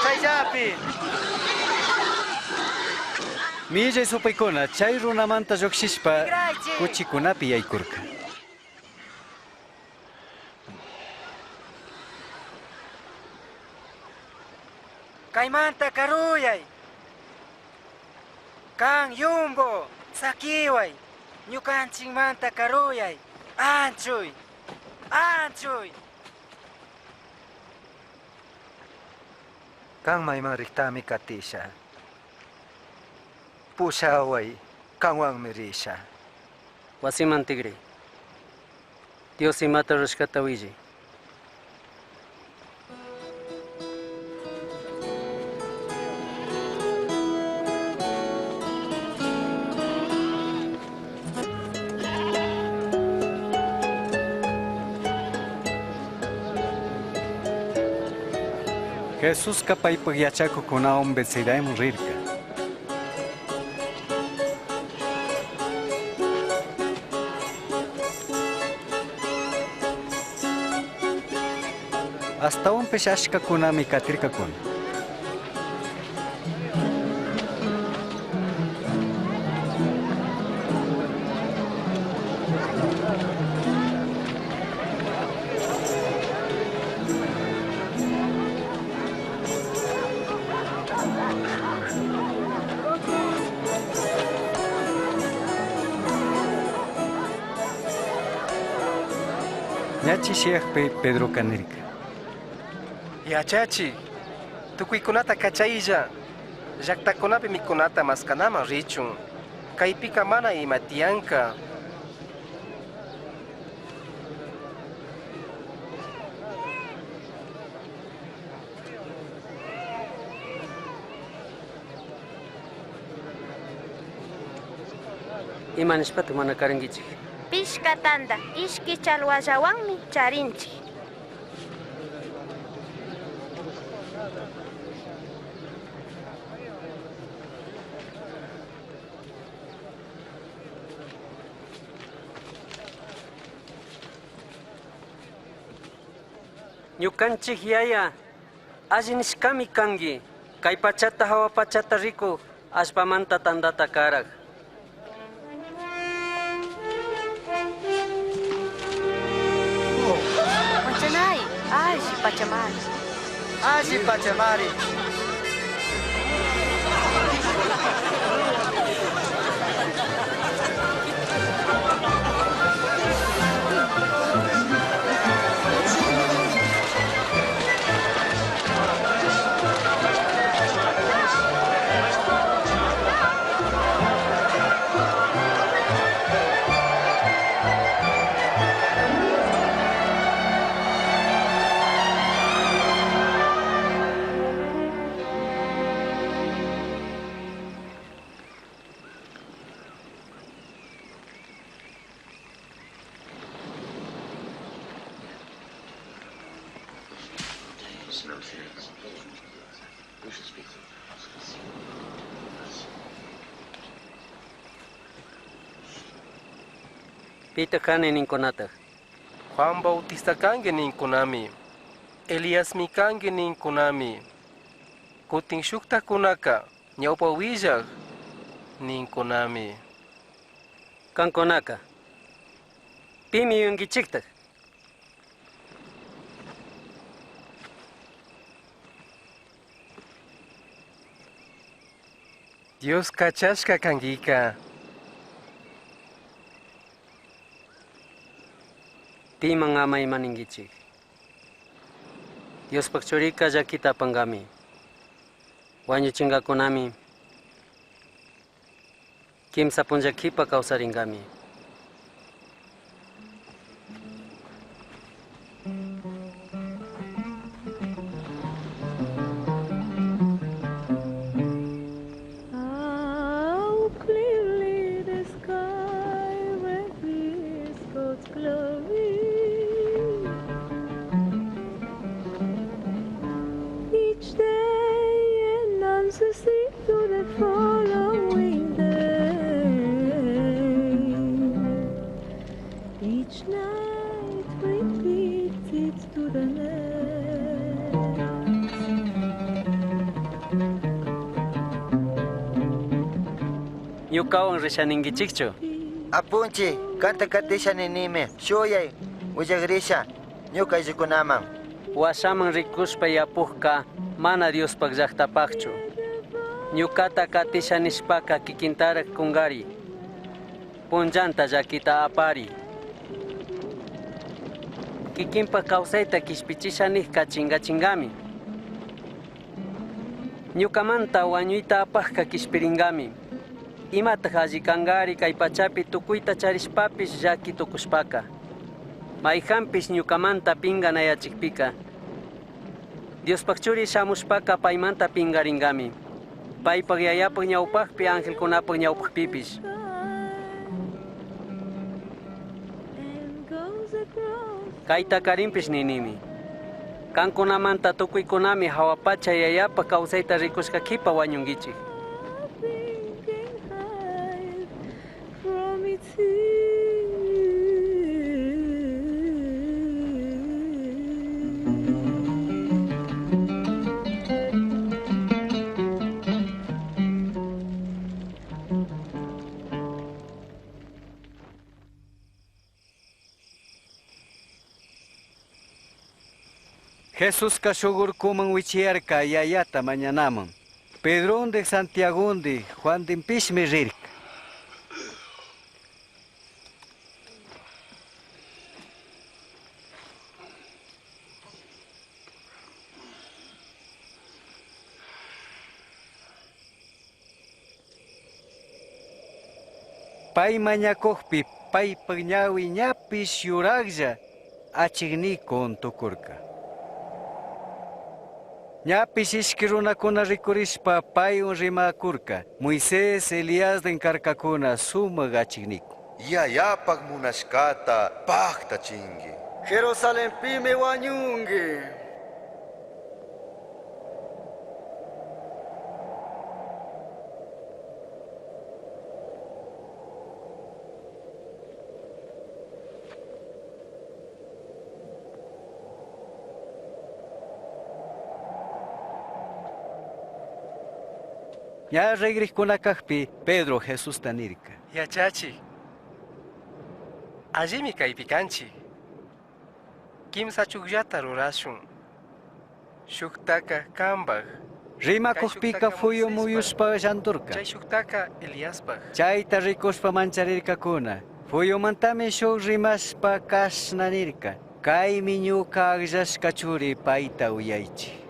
¡Chayllapi!
Millay supaykuna chay runamanta lluqshishpa kuchikunapi yaykurka.
Kaymanta karuyay. Kan yumbo, sakiway. Ñukanchikmanta karuyay. Anchuy. Anchuy.
Kan mayman riqtami katisha. Pushaway, kanwanmi risha.
Wasiman tigray. Dios imata rurashkata willay.
Jesusqa paypaj yachakuqkunawan Betsaidaman rirka. Astawanpish ashkakunami katirkakuna. Ña chishiyakpi Pedroka nirka.
Yachachi, tukuykunata kachaylla. Llaqtakunapi mikunata maskanaman richun. Kaypika mana ima tiyanka.
Ima nishpatak mana karankichik?
Pishka tanta, ishki chalwallawanmi charinchik.
Ñukanchik yaya, alli nishkami kanki. Kay pachata hawa pachata rikuk, allpamanta tantata karak.
Manchanay, alli pachamari.
Alli pachamari.
Pitaq kani ninkunataj?
Juan Bautista kanki ninkunami. Eliasmi kanki ninkunami. Kutin shuktajkunaka ñawpa willaj ninkunami.
Kankunaka, pimi yuyunkichiktaj?
Dios kachashka kankika.
Piman ama ima ninguichij. Diospaj churika llakita apangami. Wañuchingakunami. Kimsa punlla kipa kawsaringami.
How clearly the sky reveals God's glory. Each day announces it to the following day. Each night repeats it to the next.
Ñukawan rishaninkichikchu.
Apunchi, kanta katisha ninimi, shuyay, willagrisha, ñuka ayllukunaman.
Washaman rikushpa yapukka mana Diospaj llaqtapaqchu. Ñukata katisha nishpaka kikintarak kunkari. Punllanta llakita apari. Kikinpak kawsayta kishpichisha nijka chinkachingami. Ñukamanta wañuyta apajka kishpiringami. Imataq alli kankari kay pachapi tukuyta charishpapish llaki tukushpaka. Mayjanpish ñukamanta pinganayachikpika. Diospaj churi shamushpaka paymanta pingaringami. Paypaj yayapaj ñawpajpi angelkunapaj ñawpajpipish. Kayta karinpish ninimi. Kankunamanta tukuykunami hawa pacha yayapaj kawsayta rikushka kipa wañunkichik.
From its heel.
Jesuska shuk urkuman wichiyarka yayata mañanaman. Pedrondik, Santiagondik, Juandinpishmi rirka. Pay mañakukpi paypak ñawi ñapish yuraklla achiknikun tukurka. Ñapish ishki runakuna rikurishpa paywan rimakurka. Moisés, Eliasden karkakuna sumak achiknikun.
Yayapak munashkata paktachinki.
Jerusalenpimi wañunki.
Ña rigrikkunakakpi Pedro Jesusta nirka.
Yachachi, allimi kaypi kanchik. Kimsa chukllata rurashun. Shuktaka kambaj.
Rimakukpika fuyu muyushpa llanturka.
Chay shuktaka Eliaspaj.
Chayta rikushpa mancharirkakuna. Fuyumantami shuk rimashpa kashna nirka. Kaymi ñuka akllashka churi payta uyaychik.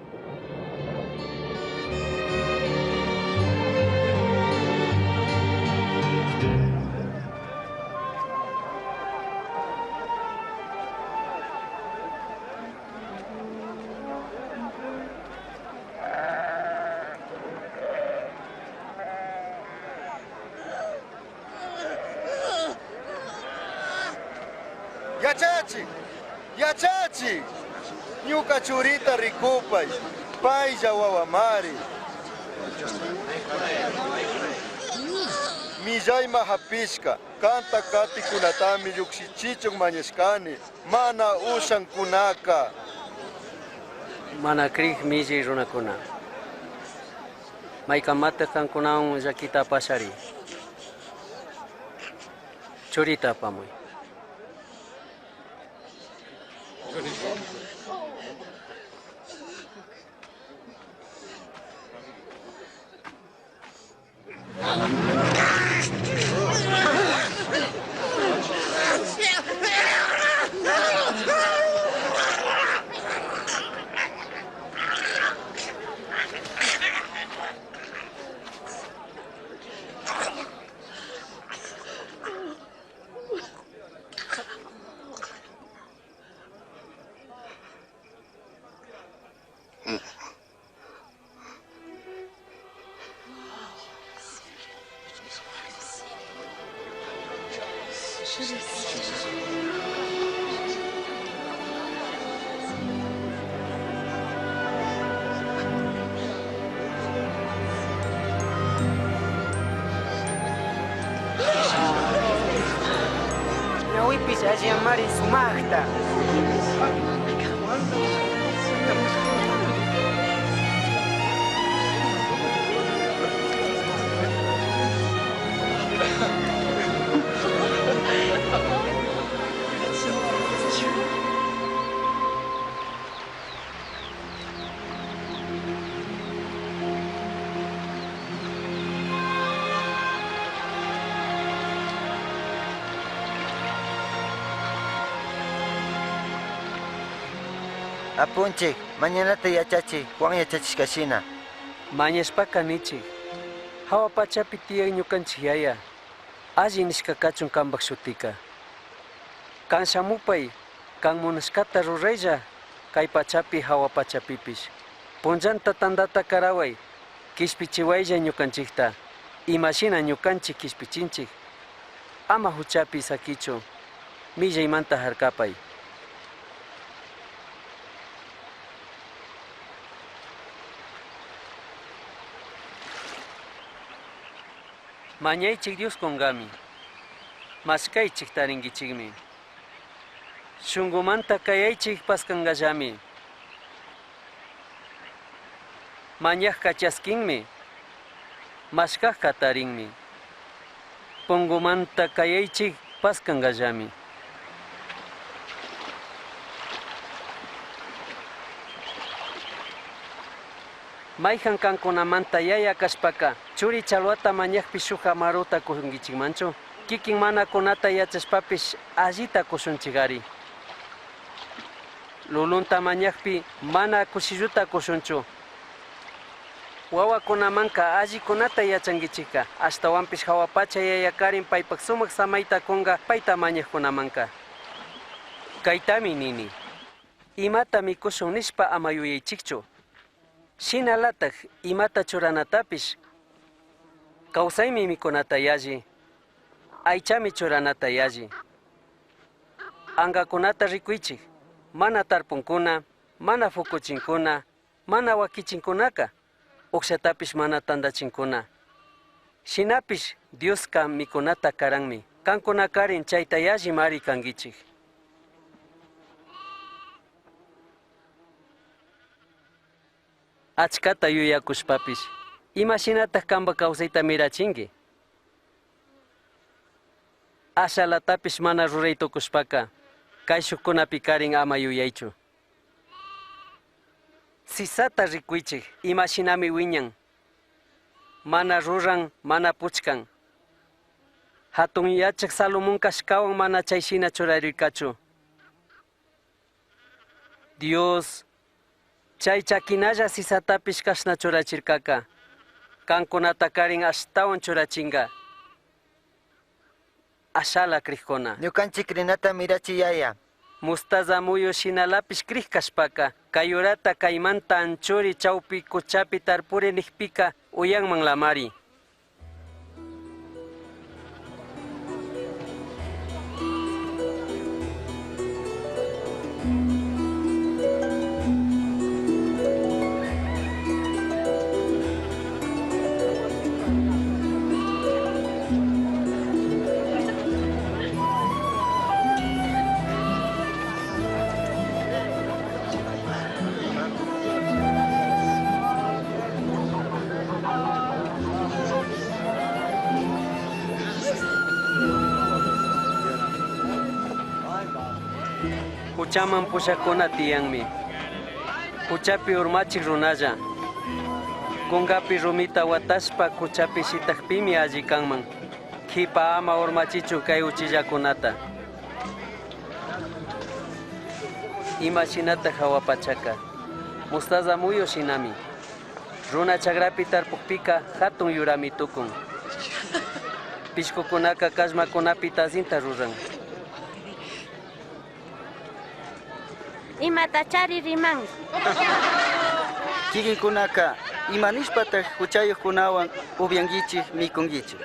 Yachachi, yachachi, ñuka churita rikupay, paylla wawamari. Millayma hapishka, kanta katikunatami llukshichichun mañashkani, mana ushankunaka.
Mana krik millay runakuna. Maykamata kankunawan llakita apashari. Churita apamuy.
Ñawipish alliamari sumaqta.
Apunchik, mañanata yachachi, Juan yachachishkashina.
Mañashpaka nichik, hawa pachapi tiyak ñukanchik yaya, alli nishka kachun kanpak shutika. Kan shamupay, kan munashkata ruraylla, kay pachapi hawa pachapipish. Punllanta tantata karaway, kishpichiwaylla ñukanchikta, imashina ñukanchik kishpichinchik. Ama huchapi sakichu, millaymanta harkapay. Mañaychik Dios kungami, mashkaychik tarinkichikmi. Shunkumanta kayaychik paskangallami. Mañajka chaskinmi, mashkajka tarinmi. Pungumanta kayaychik paskangallami. Mayhan kankunamanta yaya kashpaka, churi chalwata mañajpi shuk amaruta kunkichikmanchu, kikin manakunata yachashpapish allita kushunchikari. Lulunta mañajpi mana kushilluta kushunchu. Wawakunamanka allikunata yachankichikka, ashtawanpish hawa pacha yayakarin paypak sumak samayta kunka payta mañajkunamanka. Kaytami nini, imata mikushun nishpa ama yuyaychikchu. Shinalataj imata churanatapish, kawsaymi mikunata yalli, aychami churanata yalli. Angakunata rikuychik, mana tarpunkuna, mana fukuchinkuna, mana wakichinkunaka, uqshatapish mana tantachinkuna. Shinapish Dioska mikunata karanmi, kankunakarin chayta yalli mari kankichik. Achkata yuyakushpapish, imashinataj kanpak kawsayta mirachinki? Ashalatapish mana ruray tukushpaka, kayshukkunapi karin ama yuyaychu. Sisata rikuychik, imashinami wiñan. Mana ruran, mana puchkan. Hatun yachak Salomón kashkawan mana chayshina churarirkachu. Dios, chay chakinalla sisatapish kashna churachirkaka. Kankunata karin ashtawan churachinga. Ashala krikuna.
Ñukanchik rinata mirachi yaya.
Mustaza muyu shinalapish krik kashpaka, kayurata kaymanta anchuri chawpi kuchapi tarpuri nikpika uyanman lamari. Huchaman pushakuna tiyanmi. Huchapi urmachik runalla. Kunkapi rumita watashpa kuchapi shitakpimi alli kanman. Kipa ama urmachichu kay uchillakunata. Ima shinata hawa pachaka. Mustaza muyu shinami. Runa chagrapi tarpukpika hatun yurami tukun. Pishkukunaka kallmakunapi tazinta ruran.
Imatachari riman.
Kikinkunaka imanishpataq huchayuqkunawan upyankichik mikunkichik.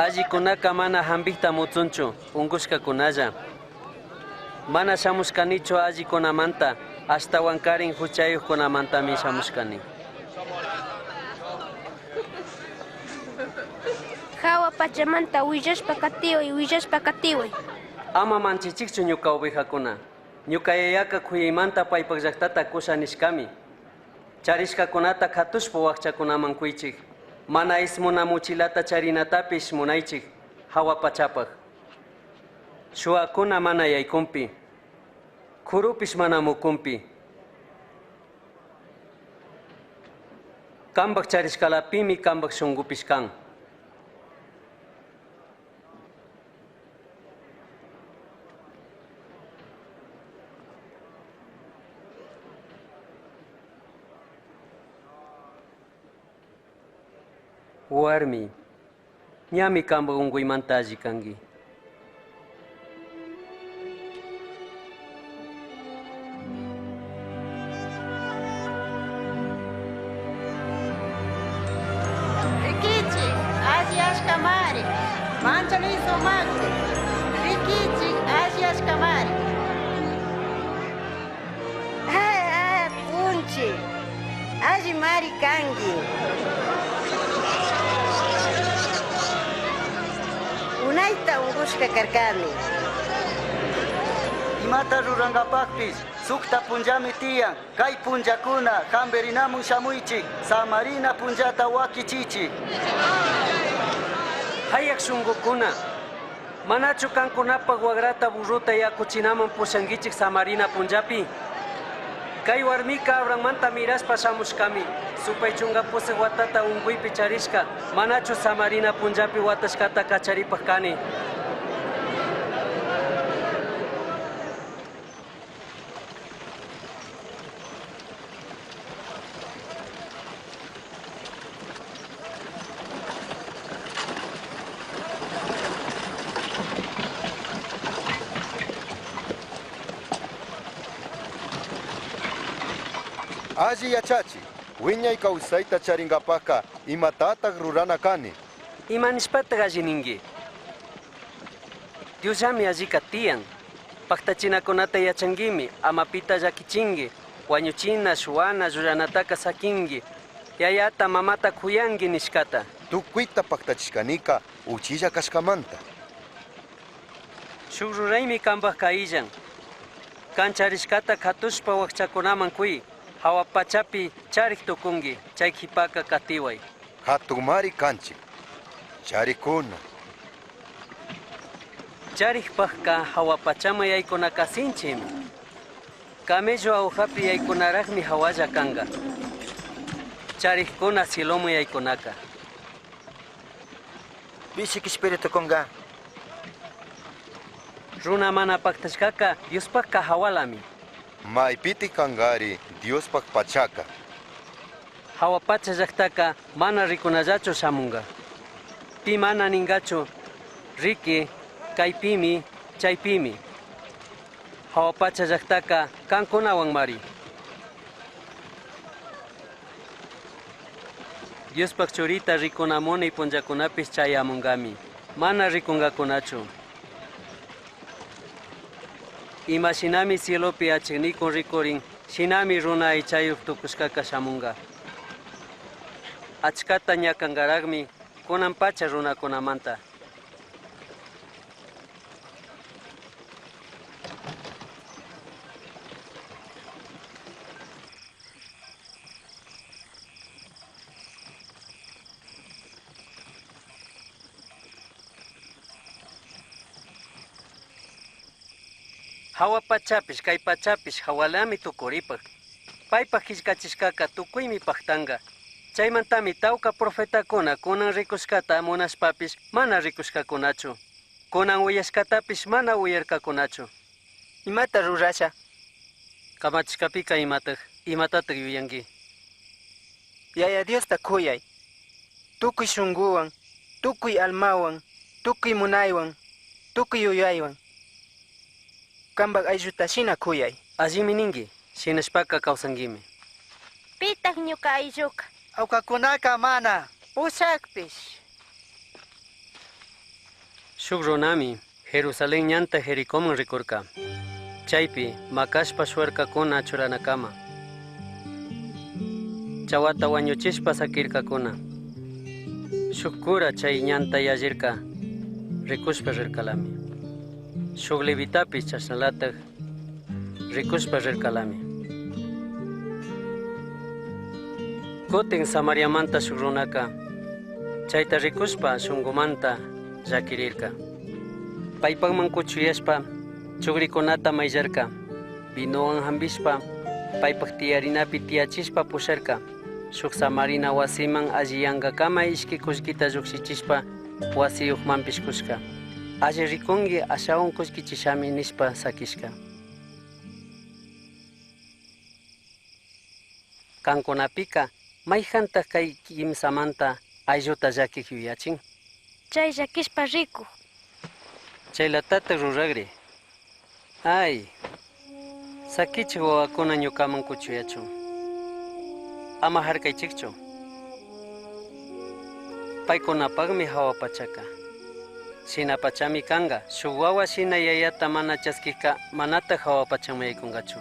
Allikunaka mana hampikta mutsunchu, unkushkakunalla. Mana shamushkanichu allikunamanta, ashtawankarin huchayuqkunamantami shamushkani.
Hawa pachamanta willashpa katiway, willashpa katiway.
Ama manchichikchu ñuka ovejakuna. Ñuka yayaka kuyaymanta paypak llaqtata kusha nishkami. Charishkakunata katushpa wakchakunaman kuychik. Mana ismuna muchilata charinatapish munaychik hawa pachapaq. Shuwakuna mana yaykunpi. Kurupish mana mukunpi. Kampak charishkalapimi kampak shunkupish kan. Warmi, ñami kampak unkuymanta alli kanki.
Rikichik, alli ashkamari, manchani sumakri. Rikichik, alli ashkamari.
Ah, punchi, alli mari kanki. Unayta unkushka karkani.
Imata rurankapaqpis sukta punllami tiyan. Kay punllakuna hampirinamun shamuychik, samarina punllata wakichichik.
Hayak shunqukuna, manachu kankunapaq wagrata burruta yakuchinaman pushankichik samarina punllapi? Kay warmika Abrahammanta mirashpa shamushkami, supay chunka pusaq watata unkuypi charishka, manachu samarina punllapi watashkata kacharipaq kani.
Alli yachachi, wiñay kawsayta charinkapaqqa imatataq rurana kani?
Ima nishpataq alli ninki? Diosllami allika tiyan. Paktachinakunata yachankimi, ama pita llakichinki, wañuchina, shuwana, llullanataka sakinki, yayata, mamata kuyanki nishkata.
Tukuyta paktachishkanika uchilla kashkamanta.
Shuk ruraymi kanpaq kaillan. Kan charishkata katushpa wakchakunaman kuy. Hawa pachapi charik tukunki, chay qhipaka katiway.
Hatunmari kanchik, charikuna.
Charikpaqqa hawa pachaman yaykunaka sinchimi. Camello awjapi yaykunaraqmi hawalla kanqa. Charikkuna cieloman yaykunaka.
Pishik espíritu kunka.
Runa mana paktashkaka Diospaqqa hawalami.
Maypiti kankari Diospaq pachaka.
Hawa pacha llaqtaka mana rikunallachu shamunqa. Pi mana ninkachu, riki, kaypimi, chaypimi. Hawa pacha llaqtaka kankunawanmari. Diospaq churita rikunamuni punllakunapis chayamunkami. Mana rikunkakunachu. Ima shinami cielopi achiknikun rikurin, shinami runa aychayuq tukushkaka shamunka. Achkata ñakankaraqmi kunan pacha runakunamanta. Hawa pachapish, kay pachapish hawalami tukuripaq. Paypaq qillqachishkaka tukuymi paqtanqa. Chaymantami tawka profetakuna kunan rikushkata munashpapish mana rikushkakunachu. Kunan uyashkatapish mana uyarkakunachu.
Imata rurasha?
Kamachishkapika imataq, imatataq yuyanki?
Yaya Diosta kuyay. Tukuy shunquwan, tukuy almawan, tukuy munaywan, tukuy yuyaywan. Kampak aylluta shina kuyay.
Allimi ninki, shinashpaka kawsankimi.
Pitaq ñuka aylluka?
Awkakunaka mana.
Pushakpish.
Shuk runami Jerusalén ñanta Jericoman rikurka. Chaypi makashpa shuwarkakuna churanakama. Chawata wañuchishpa sakirkakuna. Shuk cura chay ñanta yallirka rikushpa rirkalami. Shuk levitapish chashnalatak rikushpa rirkalami. Kutin Samariamanta shuk runaka chayta rikushpa shunkumanta llakirirka. Paypakman kuchuyashpa chukrikunata mayllarka, vinowan hampishpa paypak tiyarinapi tiyachishpa pusharka. Shuk samarina wasiman alliyankakama ishki kullkita llukshichishpa wasiyuqmanpish kushka. Alli rikunki ashawan kullkichishami nishpa sakishka. Kankunapika mayjantaq kay kimsamanta aylluta llakik yuyachin?
Chay llakishpa rikuq.
Chaylatataq ruragri. Ay, sakichik wawakuna ñukaman kuchuyachun. Ama harkaychikchu. Paykunapaqmi hawa pachaka. Shina pachami kanka. Shuk wawa shina yayata mana chaskikka manataq hawa pachaman yaykunkachu.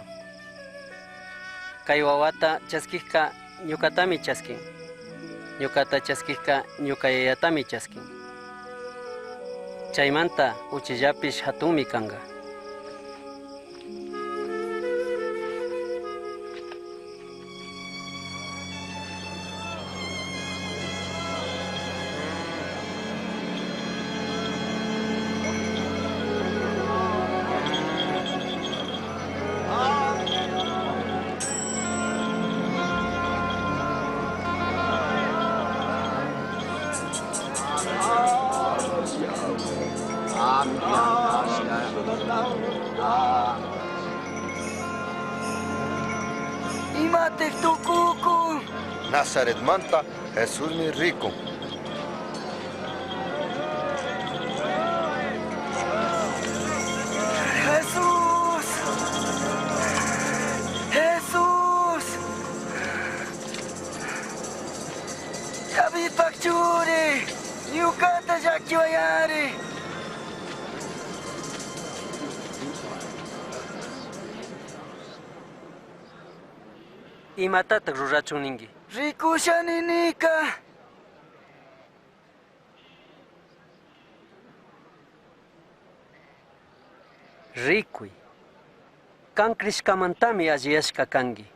Kay wawata chaskikka ñukatami chaskin. Ñukata chaskikka ñuka yayatami chaskin. Chaymanta uchillapish hatunmi kanka.
Nazaretmanta Jesusmi rikun.
Jesús! Jesús! Davidpak churi! Ñukata llakiwayari!
Imatataq rurachun ninki?
Rikushani nika.
Rikuy. Kan krishkamantami alliyashka kanki.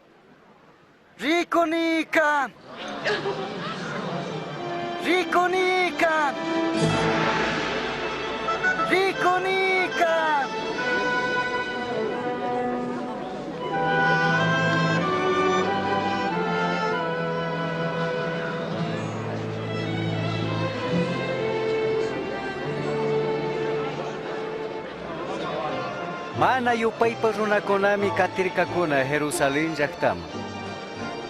Rikunika. Rikunika. Rikunika.
Mana yupaypa runakunami katirkakuna Jerusalén llaqtaman.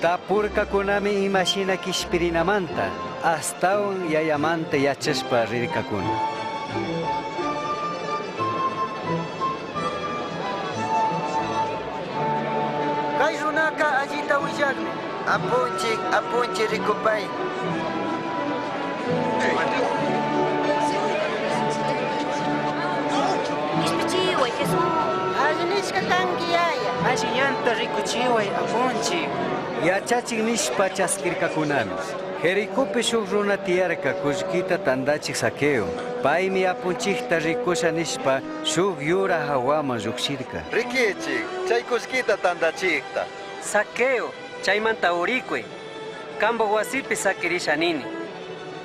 Tapurkakunami imashina kishpirinamanta, astawan yayamanta yachashpa rirkakuna.
Kay runaka allita willakmi.
Apunchik, apunchik rikupay.
Kishpichiway, Jesús.
Alli nishka kanki yaya.
Alli ñanta rikuchiway, apunchik.
Yachachik nishpa chaskirkakunami. Jericopi shuk runa tiyarka kullkita tandachik Zaqueo. Paymi apunchikta rikusha nishpa shuk yura hawaman llukshirka.
Rikichik, chay kullkita tandachikta.
Zaqueo, chaymanta urikuy. Kampak wasipi sakirisha nini.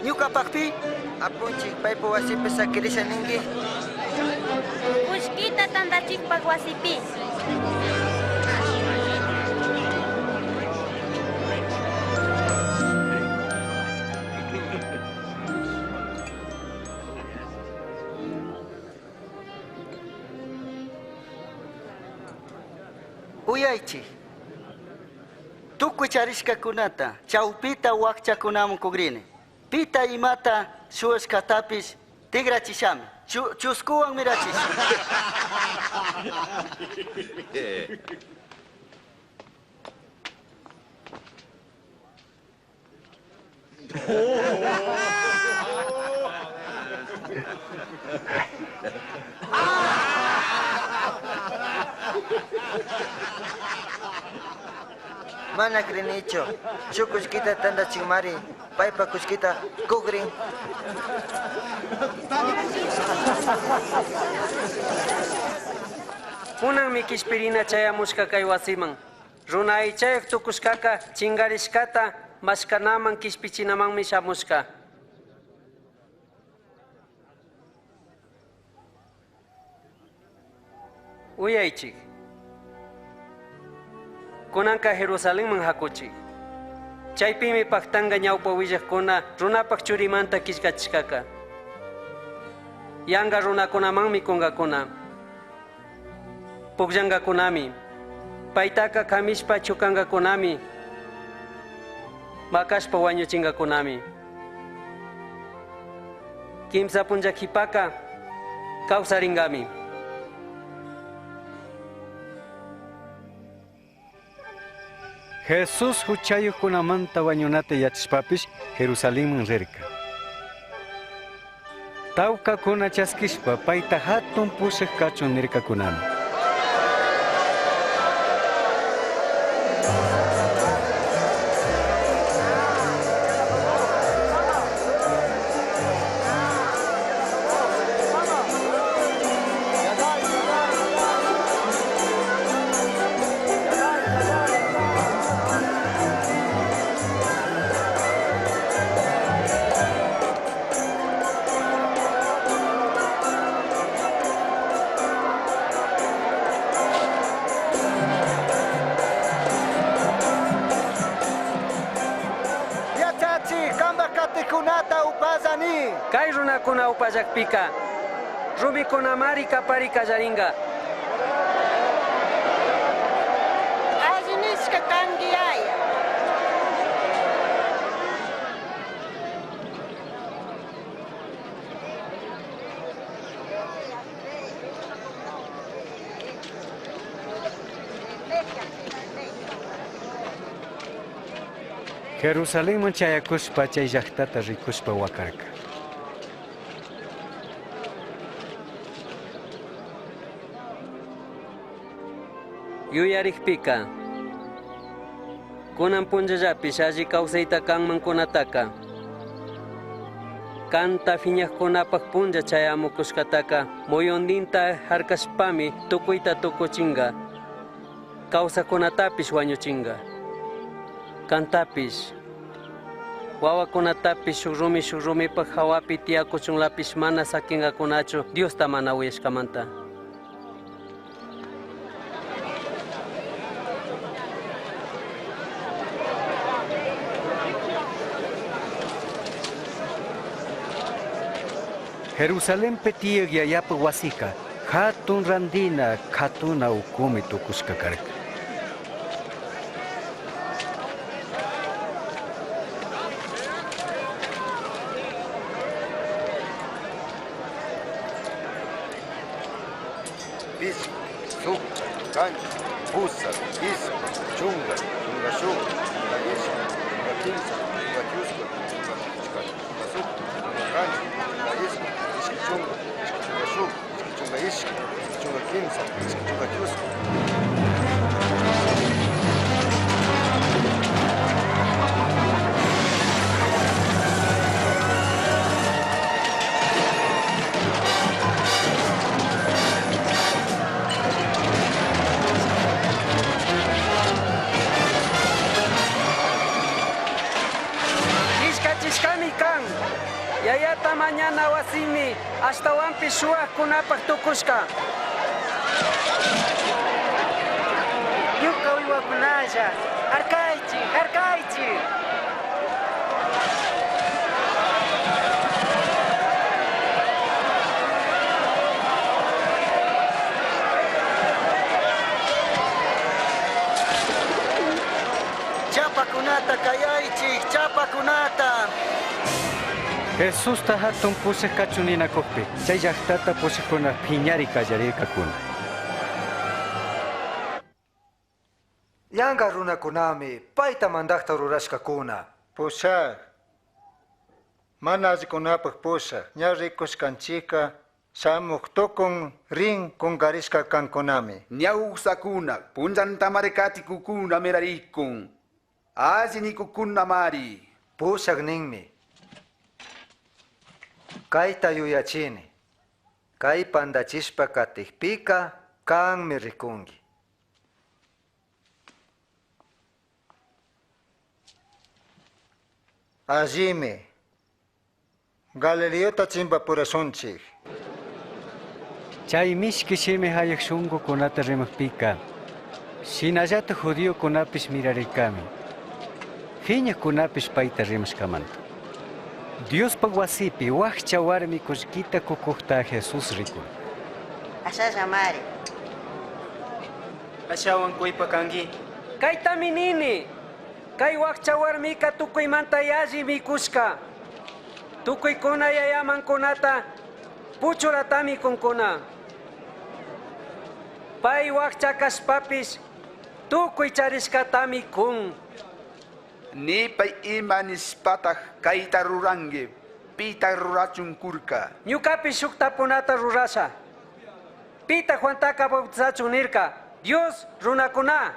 Ñukapakpi?
Apunchik, paypa wasipi sakirisha ninki.
Kullkita tandachikpak wasipi.
Uyaychik. Tukuy charishkakunata chawpita wakchakunaman kugrini. Pita imata shuwashkatapish tigrachishami. Chuskuwan mirachisha.
Mana crinichu. Shuk kullkita tantachikmari. Paypa kullkita kukrin.
Kunanmi kishpirina chayamushka kay wasiman. Runa aychayuq tukushkaka chinkarishkata mashkanaman kishpichinamanmi shamushka. Uyaychik. Kunanka Jerusalenman hakuchik. Chaypimi paktanga ñawpa willaqkuna runapaq churimanta killkachishkaka. Yanka runakunamanmi kunkakuna. Pukllankakunami. Paytaka kamishpa chukankakunami. Makashpa wañuchinkakunami. Kimsa punlla qhipaka kawsarinkami.
Jesús huchayuqkunamanta wañunata yachashpapish Jerusalenman rirka. Tawkakuna chaskishpa payta hatun pushaq kachun nirkakunami.
Kay runakuna upallakpika rumikunamari kapari kallarinka.
Alli nishka kanki yaya.
Jerusalenman chayakushpa chay llaqtata rikushpa wakarka.
Yuyarikpika kunan punllallapish alli kawsayta kanmankunataka kanta phiñaqkunapaq punlla chayamukushkataka muyundinta harkashpami tukuyta tukuchinka kawsaqkunatapish wañuchinka kantapish wawakunatapish shuk rumi shuk rumipaq hawapi tiyakuchunlapish mana sakinkakunachu Diosta mana uyashkamanta.
Jerusalenpi tiyaq yayapa wasika hatun randina katuna ukumi tukushka karka.
Pichka, sukta, qanchis, pusaq, isqun, chunka, chunka shuk, chunka ishkay, chunka kimsa, chunka chusku, chunka pichka, chunka sukta, chunka qanchis, chunka isqun, ishkay chunka, ishkay chunka shuk, ishkay chunka ishkay, ishkay chunka kimsa, ishkay chunka chusku.
Killkachishkami kan. Yayata mañana wasimi ashtawanpish shuwaqkunapaq tukushka.
Ñuka uywakunalla, harkaychik, harkaychik.
Chapakunata kayaychik, chapakunata.
Jesusta hatun pushaq kachun ninakukpi chay llaqtata pushaqkuna phiñari kallarirkakuna.
Yanka runakunami payta mandaqta rurashkakuna.
Pushaq.
Mana allikunapaj pushaj ña rikushkanchika shamuj tukun rin kunkarishka kankunami.
Ñawsakuna punllantamari katikukuna mirarikun. Alli nikukunamari.
Pushaj ninmi. Kayta yuyachini. Kay pantachishpa katikpika kanmi rikunki.
Allimi. Galileota chimpapurashunchik.
Chay mishki shimi hayak shunkukunata rimakpika, shinallata judiokunapish mirarirkami. Phiñakunapish payta rimashkamanta. Diospaj wasipi wakcha warmi kullkita kukukta Jesús rikun.
Ashallamari.
Ashawan kuypa kanki.
Kaytami nini. Kay wakcha warmika tukuymanta yalli mikushka. Tukuykuna yayamankunata puchuratami kunkuna. Pay wakcha kashpapish tukuy charishkatami kun.
Nipay ima nishpataj kayta ruranki, pita rurachun kurka.
Ñukapish shuk tapunata rurasha. Pita Juantaka bautizachun nirka. Dios runakuna.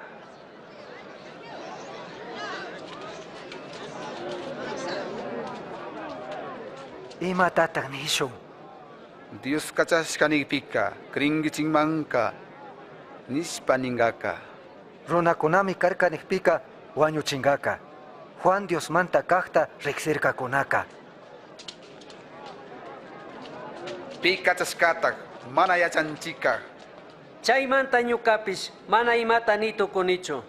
Imatataq nishun?
Dios kachashka nikpika, krinkichikmanka, nishpa ninkaka.
Runakunami karka nikpika wañuchinkaka. Juan Diosmanta kajta riksirkakunaka.
Pi kachashkataj mana yachanchika.
Chaymanta ñukapish mana imata ni tukunichu.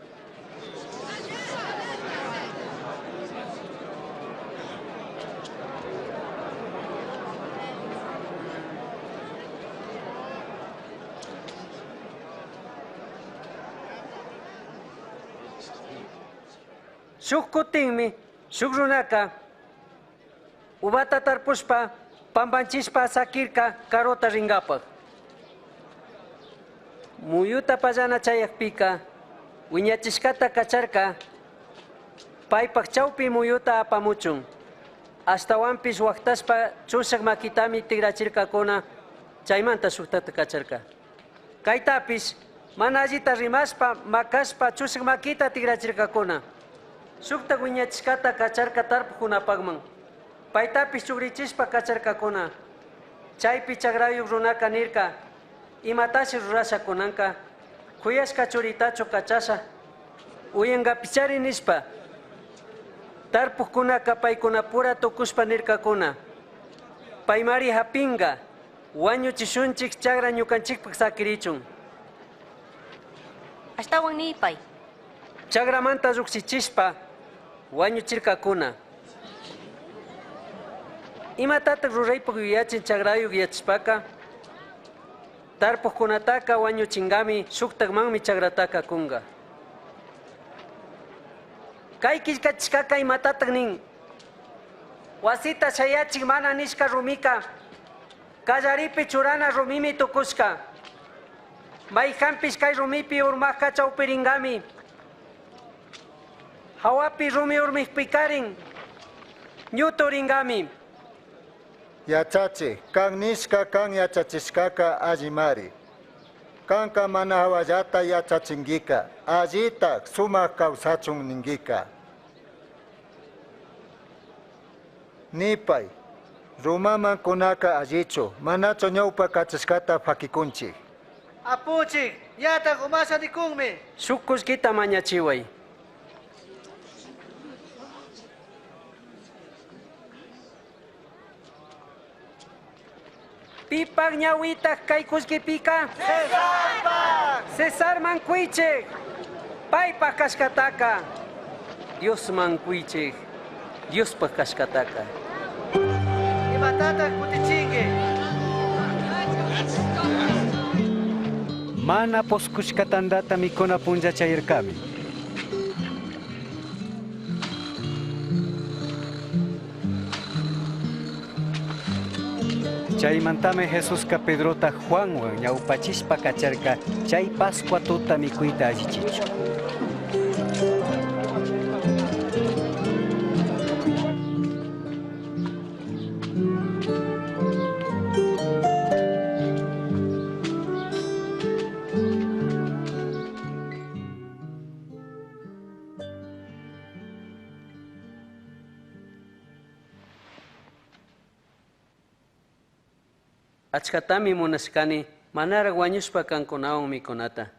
Shuk kutinmi, shuk runaka, uvata tarpushpa, pampanchishpa sakirka karota ringapaj. Muyuta pallana chayakpika, wiñachishkata kacharka, paypaj chawpi muyuta apamuchun. Ashtawanpish waktashpa chushak makitami tigrachirkakuna, chaymanta shuktata kacharka. Kaytapish, mana allita rimashpa, makashpa chushak makita tigrachirkakuna. Shukta wiñachishkata kacharka tarpukkunapakman. Paytapish chugrichishpa kacharkakuna. Chaypi chagrayuk runaka nirka, imatashi rurasha kunanka, kuyashka churitachu kachasha, uyankapichari nishpa. Tarpukkunaka paykunapura tukushpa nirkakuna. Paymari hapinga, wañuchishunchik chagra ñukanchikpak sakirichun.
Ashtawan nipay.
Chagramanta llukshichishpa wañuchirkakuna. Imatataq ruraypaq yuyachin chagrayuq yachashpaka? Tarpukkunataka wañuchinkami shuktakmanmi chagrataka kunka. Kay killkachishkaka imatataq nin? Wasita shayachik mana nishka rumika, kallaripi churana rumimi tukushka. Mayjanpish kay rumipi urmakka chawpirinkami. Hawapi rumi urmikpikarin, ñuturingami.
Yachachi, kan nishka kan yachachishkaka allimari. Kanka mana hawallata yachachinkika, allita sumak kawsachun ninkika. Nipay, rumaman kunaka allichu, manachu ñawpa kachashkata fakikunchik.
Apuchik, ñataq umasha nikunmi.
Shuk kullkita mañachiway. Pipaj ñawitaq kay kullkipika?
Cesarpaj.
Cesarman kuychik, paypaj kashkataka. Diosman kuychik, Diospaj kashkataka.
Imatataq kutichinki?
Mana poskushka tantata mikuna punlla chayarkami. Chaymantami Jesuska Pedrota Juanwan ñawpachishpa kacharka chay Pascua tuta mikuyta allichichu.
Achkatami munashkani manaraj wañushpa kankunawan mikunata.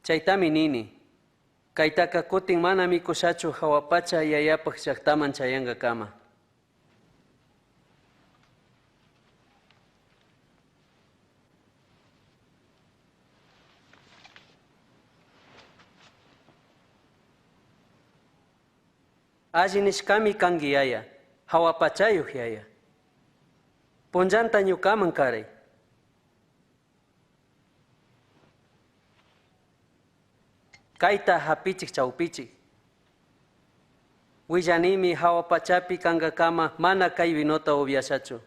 Chaytami nini. Kaytaka kutin mana mikushachu hawa pacha yayapaj llaqtaman chayankakama. Alli nishkami kanki yaya, hawa pachayuq yaya. Punllanta ñukaman karay. Kayta hapichik chawpichik. Willanimi hawa pachapi kankakama mana kay vinota upyashachu.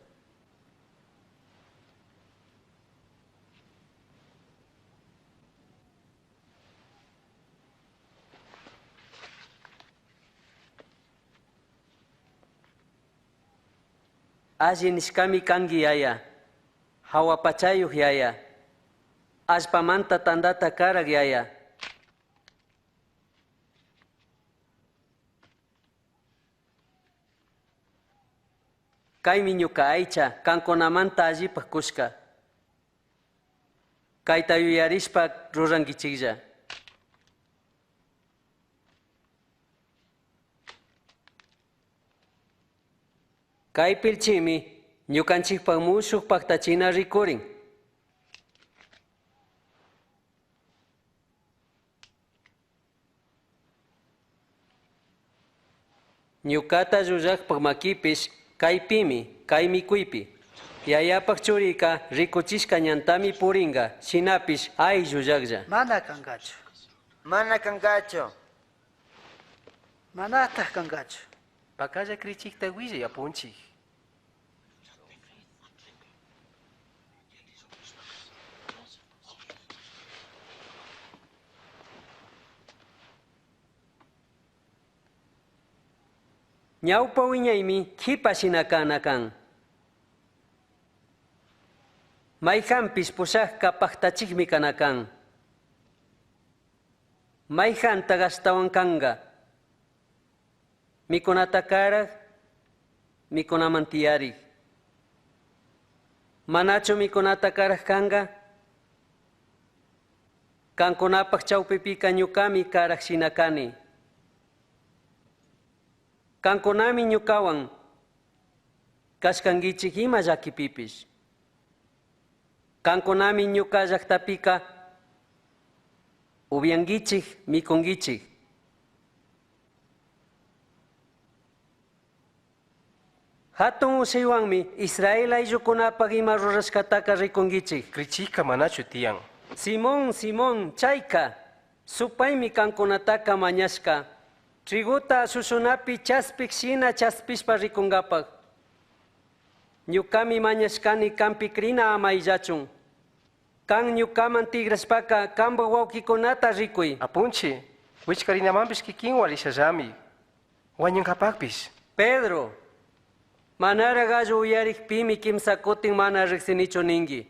Alli nishkami kanki yaya, hawa pachayuq yaya, allpamanta tantata karak yaya. Kaymi ñuka aycha kankunamanta allipaj kushka. Kayta yuyarishpa rurankichiklla. Kay pilchimi ñukanchikpak mushuk paktachina rikurin. Ñukata llullakpak makipish kaypimi, kay mikuypi. Yayapak churika rikuchishka ñantami purinka, shinapish ay llullaklla.
Mana kankachu.
Mana kankachu.
Manataj kankachu.
Pakalla krichikta willay apunchik.
Ñawpa wiñaymi kipa shina kana kan. Mayhanpish pushakka paktachikmi kana kan. Mayhanta ashtawan kanka. Mikunata karak, mikunaman tiyarik. Manachu mikunata karak kanka? Kankunapak chawpipika ñukami karak shina kani. Kankunami ñukawan kashkankichik ima llakipipish. Kankunami ñuka llaktapika upyankichik, mikunkichik. Hatun ushaywanmi Israel ayllukunapak ima rurashkataka rikunkichik.
Krichikka manachu tiyan.
Simón, Simón, chayka, supaymi kankunataka mañashka. Triguta shushunapi chaspik shina chaspishpa rikunkapak. Ñukami mañashkani kanpi krina ama illachun. Kan ñukaman tigrashpaka kanpak wawkikunata rikuy.
Apunchi, wichkarinamanpish kikinwan rishallami. Wañunkapakpish.
Pedro, manara gallo uyarikpimi kimsa kutin mana riksinichu ninki.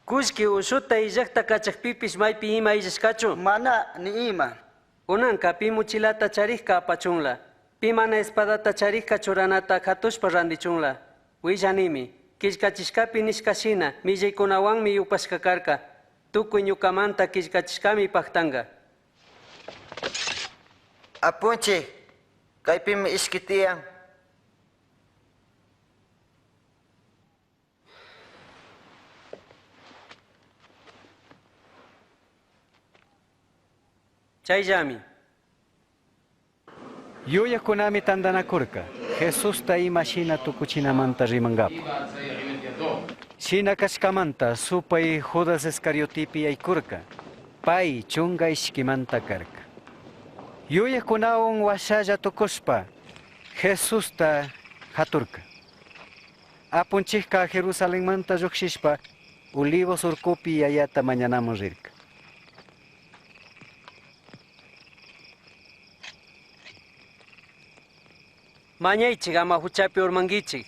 Kullki ushuta illakta kachakpipish maypi ima illashkachu?
Mana ni ima.
Kunanka pi muchilata charikka apachunla, pi mana espadata charikka churanata katushpa randichunla. Willanimi, killkachishkapi nishka shina, millaykunawanmi yupashka karka, tukuy ñukamanta killkachishkami paktanka.
Apunchik, kaypimi ishki tiyan.
Chayllami.
Yuyakunami tantanakurka, Jesusta ima shina tukuchinamanta rimankapak. Shina kashkamanta supay Judas Iscariotipi yaykurka, pay chunga ishkimanta karka. Yuyakunawan washalla tukushpa, Jesusta haturka. Apunchikka Jerusalenmanta llukshishpa, Olivos urkupi yayata mañanaman rirka.
Mañaychik ama huchapi urmankichik.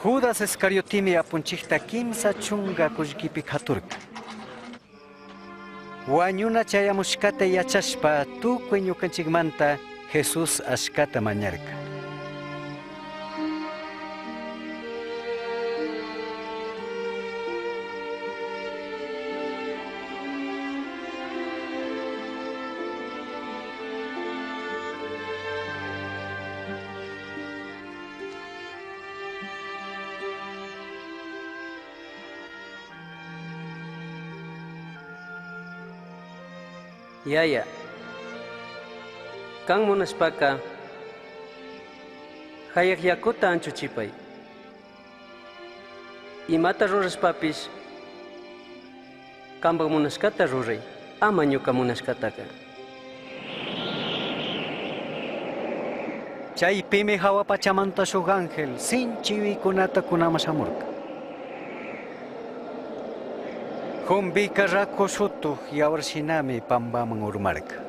Judas Iscariotimi apunchikta 30 kullkipi katurka. Wañuna chayamushkata yachashpa tukuy ñukanchikmanta Jesús ashkata mañarka.
Yaya, kan munashpaka hayak yakuta anchuchipay. Imata rurashpapish kanpak munashkata ruray, ama ñuka munashkataka.
Chaypimi hawa pachamanta shuk ángel sinchi yuyaykunata kunaman shamurka. Jumbika raku shutuk yawar shinami pampaman urmarka.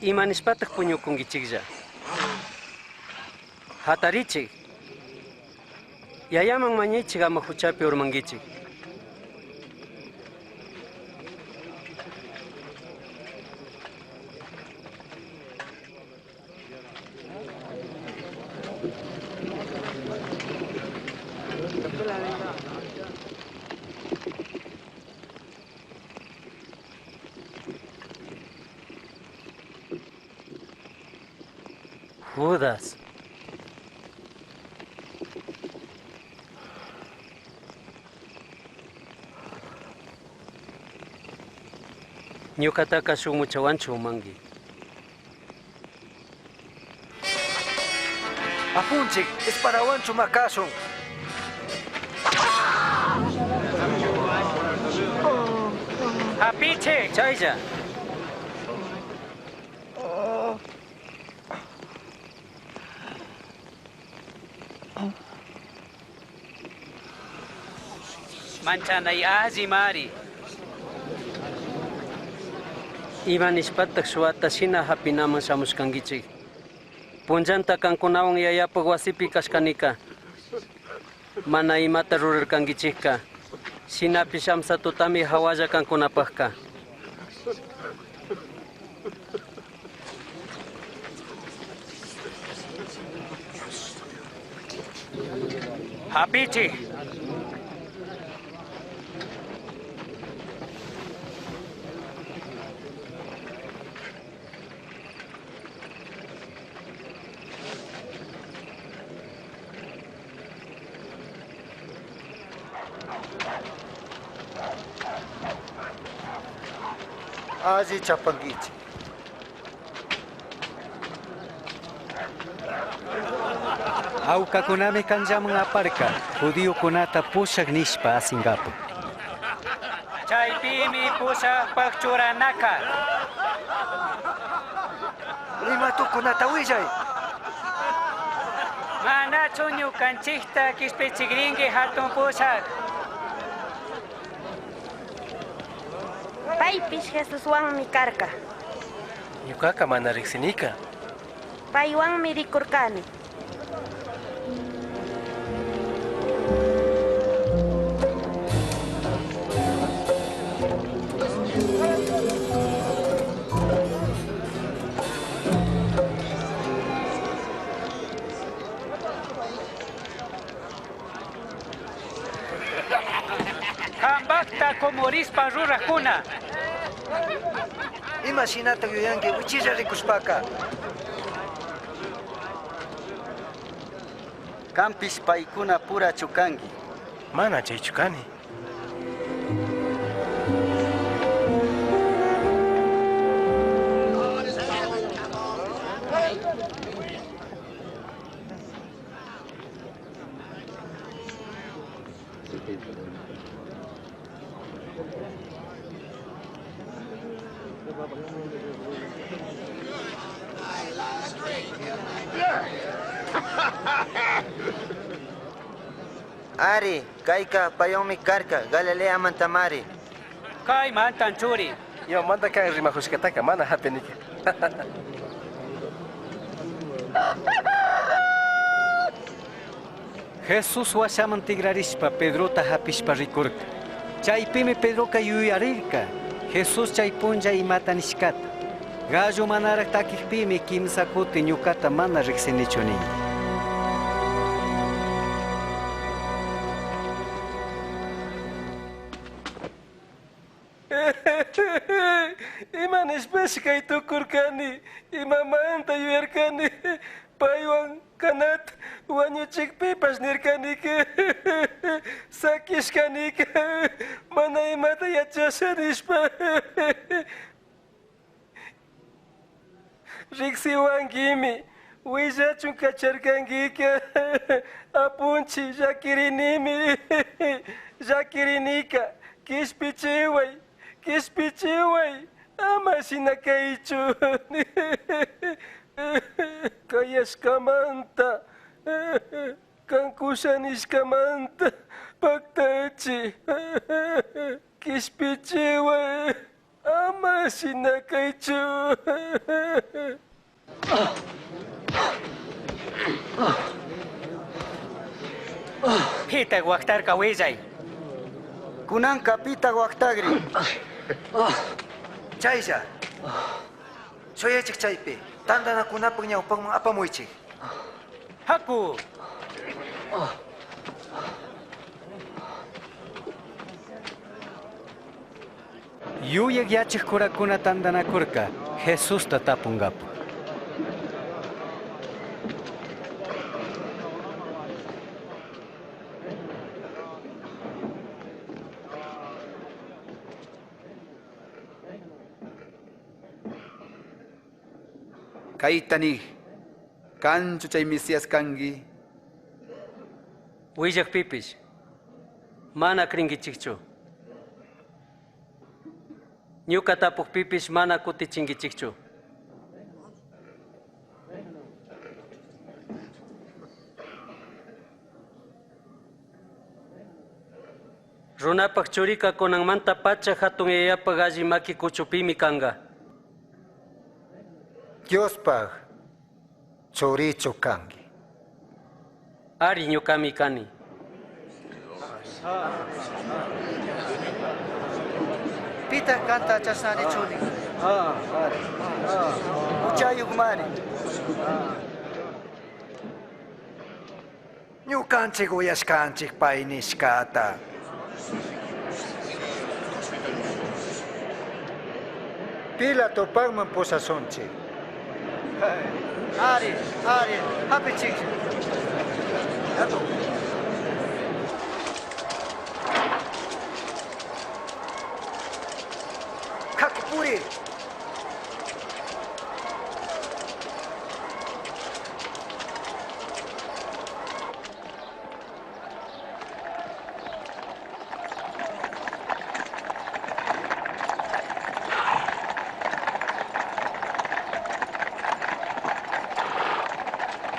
Ima nishpataq puñukunkichiklla? Hatarichik. Yayaman mañaychik ama huchapi urmankichik. Judas. Ñuqataka shuk muchawanchu umanki.
Apunchik, esparawanchu makashun.
Hapichik, chaylla. Manchanay alli mari. Ima nishpataq shuwata shina hapinaman shamushkankichik. Punllanta kankunawan yayapaq wasipi kashkanika. Mana imata rurarkankichikka. Shinapish amsa tutami hawalla kankunapaqka. Hapichik.
Alli chapankichik.
Awkakunami kanllaman aparka, judiokunata pushak nishpa asinkapak.
Chaypimi pushakpak churanaka.
Rimatukunata willay.
Manachu ñukanchikta kishpichikrinki hatun pushak.
Paypish Jesuswanmi karka.
Ñuqaka mana riqsinika.
Paywanmi rikurkani.
Hambakta kumurispa rurakuna.
Ima shinata yuyanki wichilla rikushpaka.
Kanpish paykuna purachu kanki.
Mana chaychu kani.
Ari, kayka paywanmi karka Galileamantamari.
Kaymantan churi.
Imamanta kan rimakushkataka mana hapinika.
Jesús washaman tigrarishpa Pedrota hapishpa rikurka. Chaypimi Pedroka yuyarirka. Jesús chay punlla imata nishkata. Gallo manaraj takikpimi kimsa kuti ñukata mana riksinichu nin.
Ima nishpashi kay tukurkani, imamanta yuyarkani, paywan kanata wañuchikpipash nirkanika, sakishkanika, mana imata yachasha nishpa. Riksiwankimi, willachun kacharkankika, apunchi llakirinimi, llakirinika, kishpichiway, kishpichiway, ama shina kaychu. Kayashkamanta, kankusha nishkamanta, paktachi, kishpichiway, ama shina kaychu.
Pitaq waqtarka willay.
Kunanka pitaq waqtagri.
Chaylla. Shuyaychik chaypi. Tantanakunapaq ñawpaqman apamuychik.
Haku.
Yuyak yachaq kurakuna tantanakurka Jesusta tapunkapak.
Kayta nig, kanchu chay Mesías kanki?
Willakpipish, mana krinkichikchu. Ñuka tapukpipish mana kutichinkichikchu. Runapak churika kunanmanta pacha hatun yayapaq alli maki kuchupimi kanka.
Diospaq churichu kanki.
Ari ñukami kani.
Pitaq kanta chashna nichuni.
Huchayuqmari.
Ñukanchik uyashkanchik pay nishkata. Pilatopaqman pusasunchik.
Ari, ari, hapichik.
Kakupuri.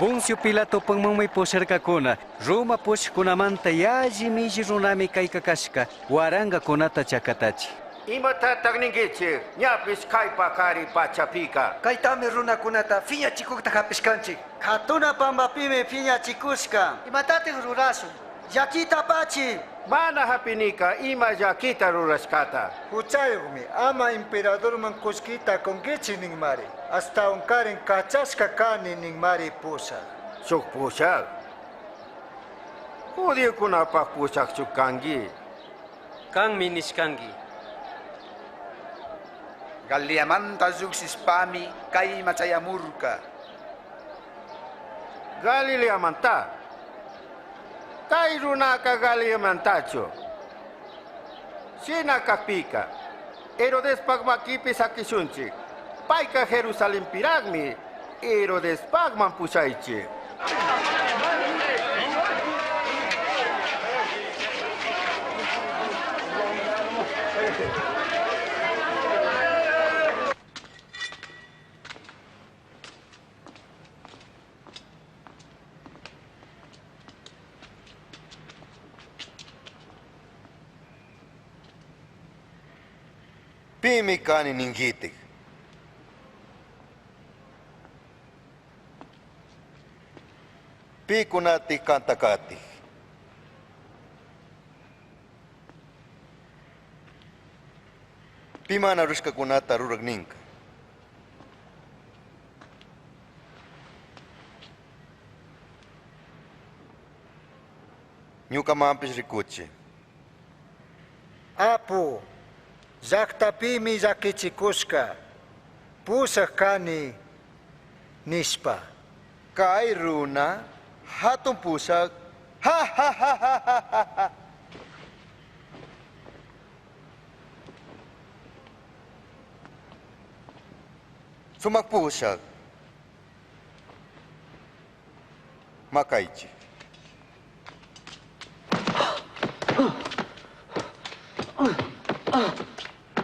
Poncio Pilatopaqmanmi pusharkakuna, Roma pushkunamanta yalli milli runami kaykakashka, warankakunata chakatachi.
Imatataq ninkichik, ñapish kaypa kari pachapika.
Kaytami runakunata phiñachikukta hapishkanchik.
Hatuna pampapimi phiñachikushka.
Imatatik rurashun?
Llakita apachi.
Mana hapinika ima llakita rurashkata.
Huchayuqmi ama emperadorman kullkita kunkichik ninmari. Ashtawankarin kachashka kani ninmari pushaq.
Shuk pushaq. Judiokunapaq pushaqchu kanki.
Kanmi nishkanki.
Galileamanta lluqshishpami kayman chayamurka.
Galileamanta. Kay runaka Galileamantachu. Shina kakpika, Herodespaq makipi sakishunchik. Payka Jerusalenpiraqmi Herodespaqman pushaychik.
Pimi kani ninkitik. Pikunatik kantakatik. Pimana rushkakunata rurak ninka. Ñukamanpish rikuchi.
Apu, llaktapimi llakichikushka, pushak kani nishpa.
Kay runa hatun pushak, ha ha ha ha ha ha. Sumak pushak. Makaychik.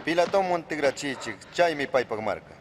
Pilatoman tigrachichik, chaymi paypak marka.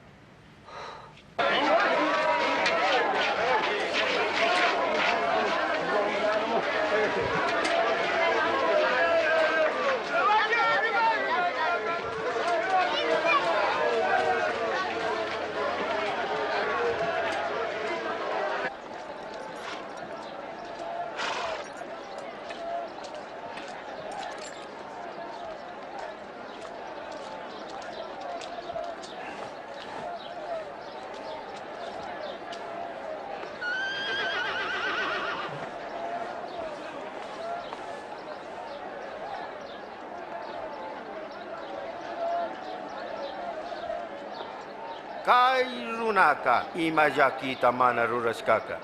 Kay runaka ima llakita mana rurashkaka.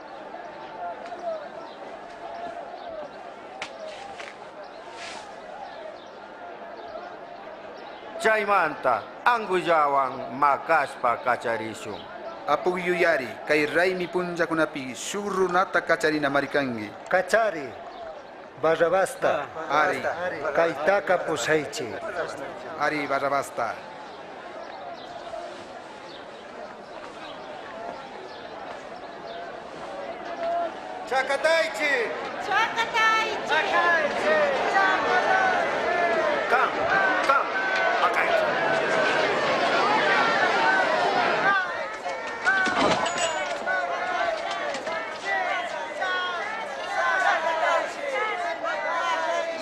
Chaymanta angullawan makashpa kacharishun.
Apu yuyari, kay raymi punllakunapi shuk runata kacharinamari kanki.
Kachari, Barrabasta.
Ari.
Kaytaka pushaychi.
Ari, Barrabasta.
Chakataychi!
Chakataychi!
Kam, kam, makaychi.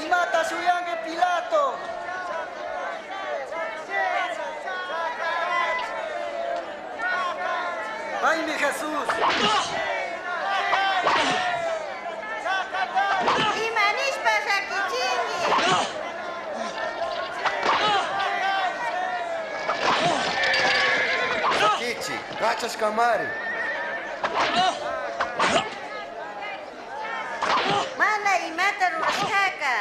Imata shuyanki Pilato. Paymi Jesús.
Ima nishpa llakichinki.
Llakichi, kachashkamari.
Mana imata rurashkaka.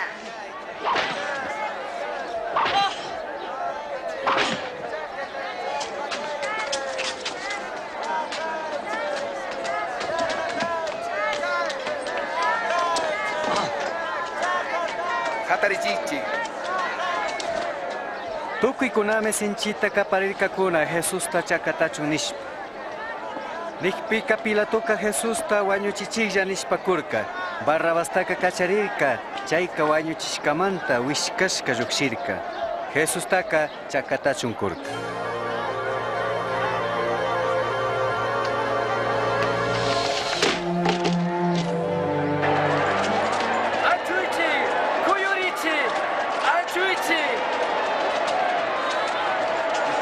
Hatarichichik.
Tukuykunami sinchita kaparirkakuna Jesusta chakatachun nishpa. Nikpika Pilatoka Jesusta wañuchichiklla nishpa kurka. Barrabastaka kacharirka, chayka wañuchishkamanta wishkashka llukshirka. Jesustaka chakatachun kurka.
Achuychi, kuyurichi, achuychi.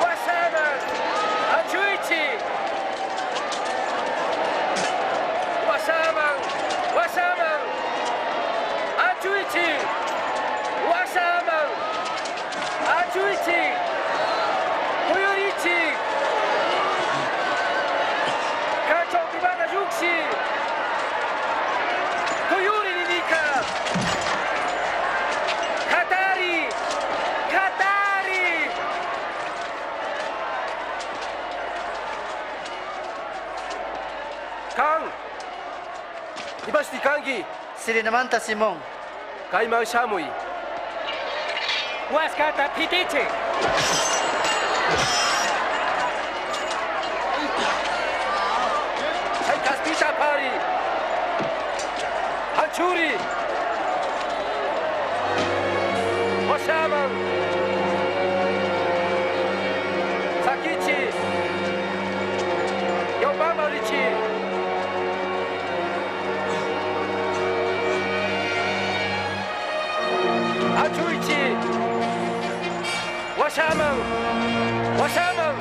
Washaman, achuychi. Washaman, washaman, achuychi. Washaman, achuychi. Kuyurichi. Kachawpimanta lluqshi. Kuyuri ninika. Hatari! Hatari!
Kan! Imashti kanki?
Sirinamanta Simón.
Kayman shamuy.
Waskata pitichi.
Chay kaspita pari. Hanchuri. Washaman. Washaman! Washaman!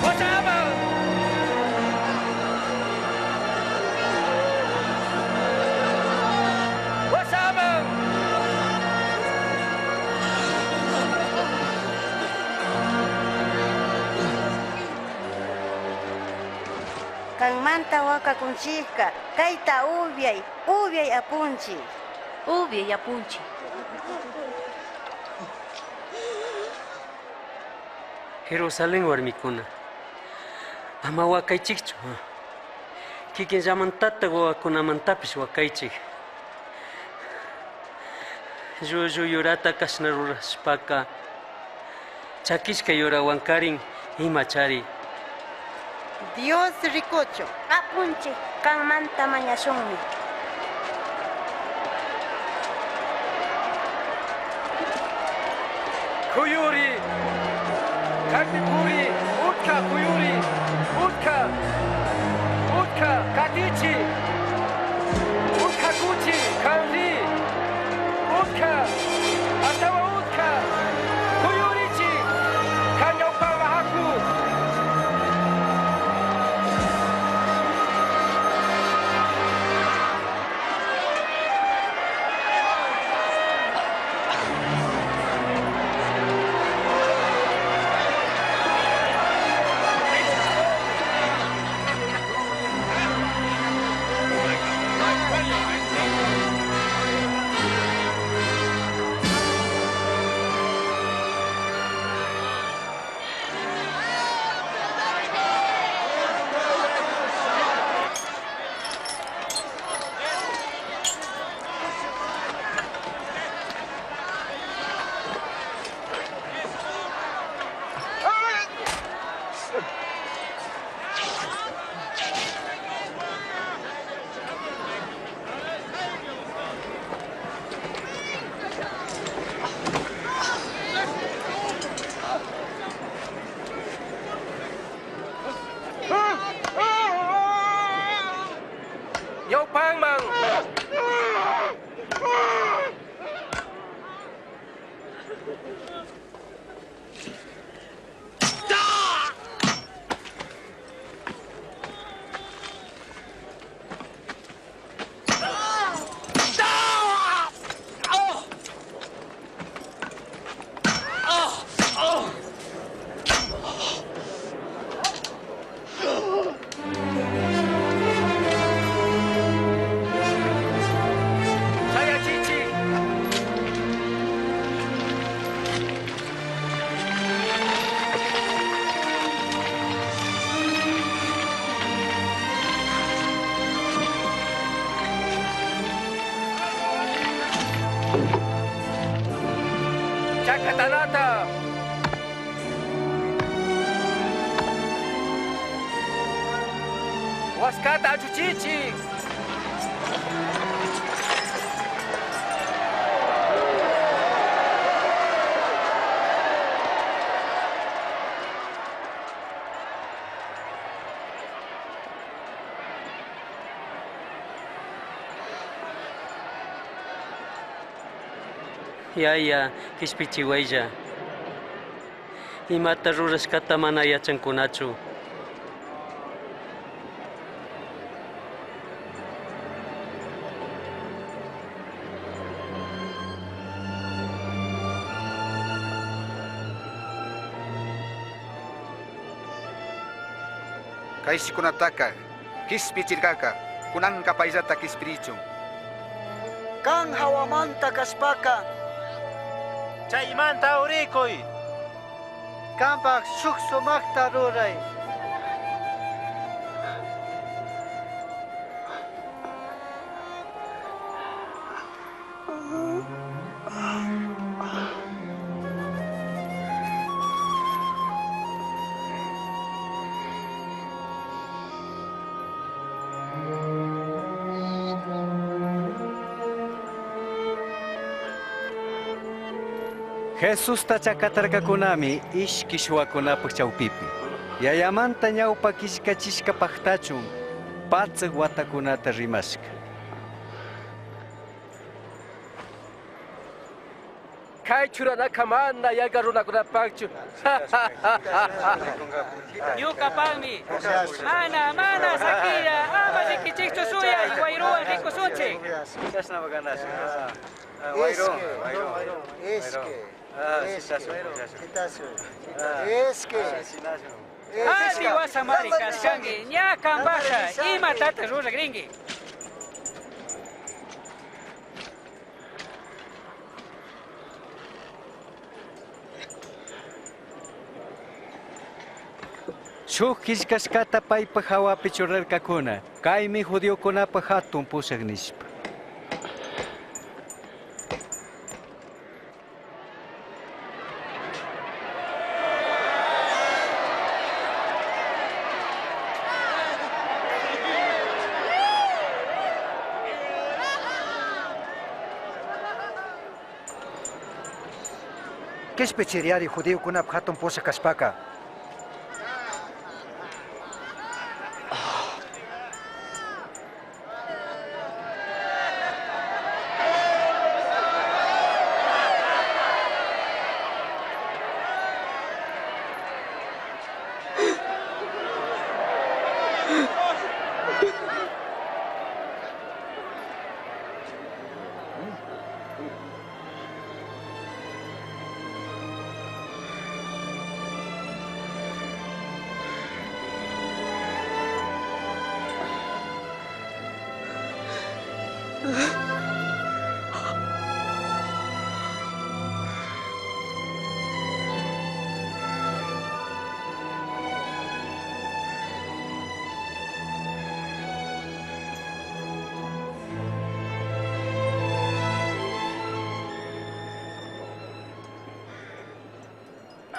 Washaman! Washaman!
Kanmanta wakakunchikka kayta ubyay, ubyay apunchik.
Ubyay apunchik.
Jerusalén warmikuna, ama wakaychikchu. Kikinllamantata wawakunamantapish wakaychik. Llullu yurata kashna rurashpaka chakishka yurawankarin imachari.
Dios rikuchun.
Apunchik kanmanta mañashunmi.
Kuyuri! Kaypi puri! Utka kuyuri! Utka! Utka katichi! Utka kuchi! Kanri! Utka! Astawan utka! Kuyurichi! Kan ñawpama haku! Ñawpanman! Shayachichik! Chakatanata! Waskata achuchichik!
Yaya, kishpichiwaylla. Imata rurashkata mana yachankunachu.
Kayshikunataka kishpichirkaka kunanka payllata kishpirichun.
Kan hawamanta kashpaka
Chaymanta urikuy.
Kanpak shuk sumakta ruray.
Jesusta chakatarkakunami ishki shuwakunapak chawpipi. Yayamanta ñawpa killkachishka paktachun patsak watakunata rimashka.
Kay churanaka mana yanka runakunapaqchu.
Ñuqapaqmi. Mana, mana, Sakira, ama rikichikchu suyay, wayruwan rikusunchik.
Chashna ganashka.
Adi wasamari kashkanki, ña kampaqqa, imatataq ruraqrinki?
Shuk killkashkata paypak hawapi churarkakuna, kaymi judiokunapak hatun pushak nishpa.
Kishpichiriari judiokunapak hatun pushak kashpaka.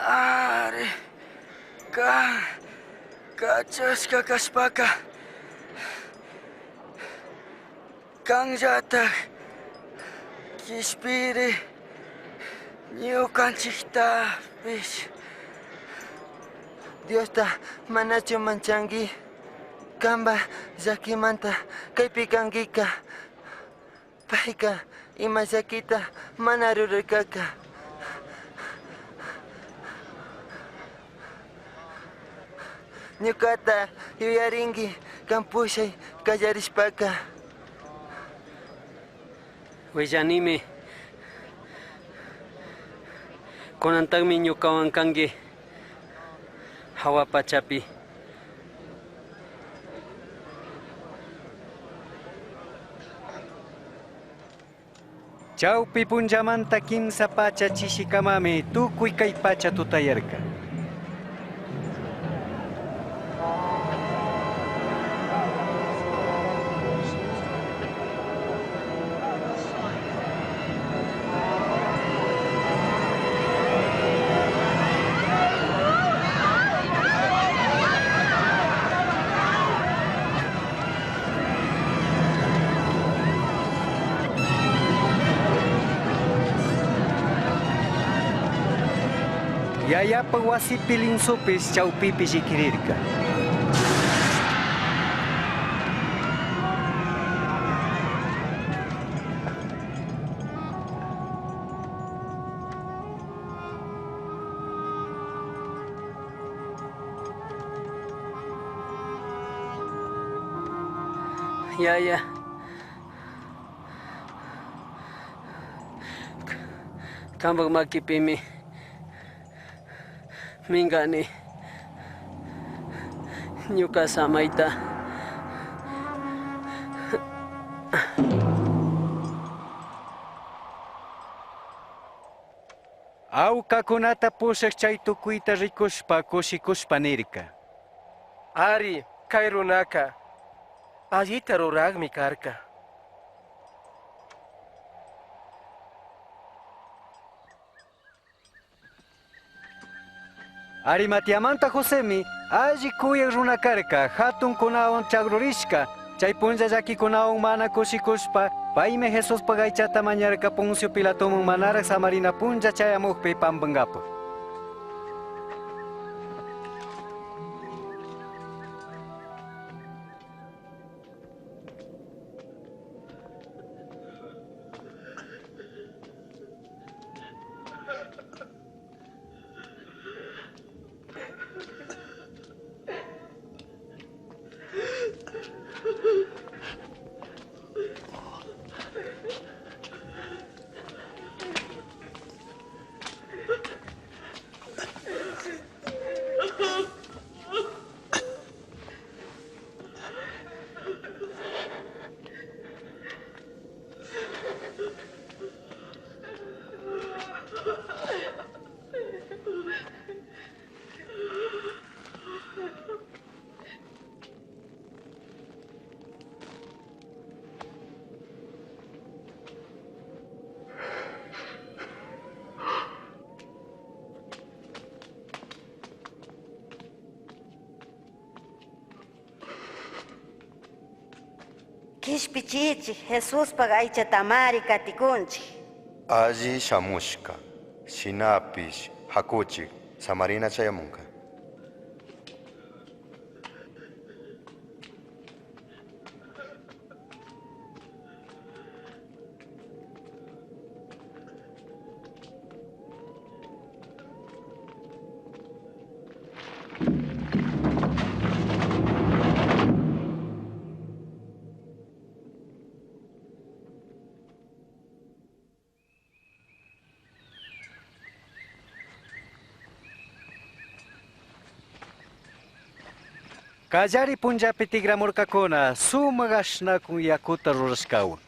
Ari, kan, kachashka kashpaka, kanllatak kishpiri ñukanchiktapish. Diosta manachu manchanki, kanpa llakimanta kaypi kankika, payka ima llakita mana rurarkaka. Ñukata yuyarinki kan pushay kallarishpaka.
Willanimi. Kunantaqmi ñukawan kanki hawa pachapi.
Chawpi punllamanta kimsa pacha chishikamami tukuy kay pacha tutayarka. Yayapa wasipi linsupis chawpipi llikirirka.
Yaya. Kampak makipimi minkani ñuka samayta.
Awkakunata pushak chay tukuyta rikushpa kushikushpa nirka.
Ari, kay runaka allita ruraqmi karka.
Arimateamanta Josemi alli kuyaq runa karka hatunkunawan chakrurishka Chay punlla llakikunawan mana kushikushpa, paymi Jesuspaj aychata mañarka Poncio Pilatoman manaraj samarina punlla chayamukpi pampankapak.
Kishpichichik Jesuspaj aychatamari katikunchik.
Alli shamushka, shinapish hakuchik, samarina chayamunka.
Kallari punllapi tigramurkakuna sumak ashnakun yakuta rurashkawan.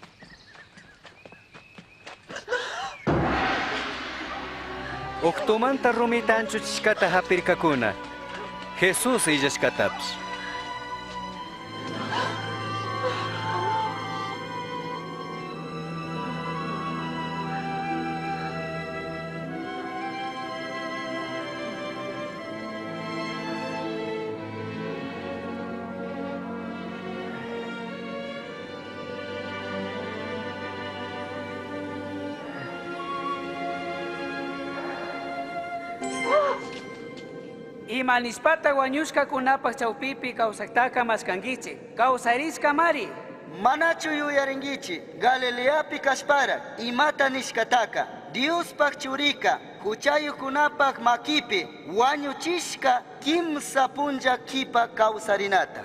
Uqtumanta rumita anchuchishkata hapirkakuna, Jesús illashkatapish.
Ima nishpata wañushkakunapaj chawpipi kawsaqtaqa mashkankichik, kawsarishkamari.
Manachu yuyarinkichik, Galileapi kashpara, imata nishkataka, Diospaj churika, huchayuqkunapaj makipi, wañuchishka kimsa punlla kipa kawsarinata.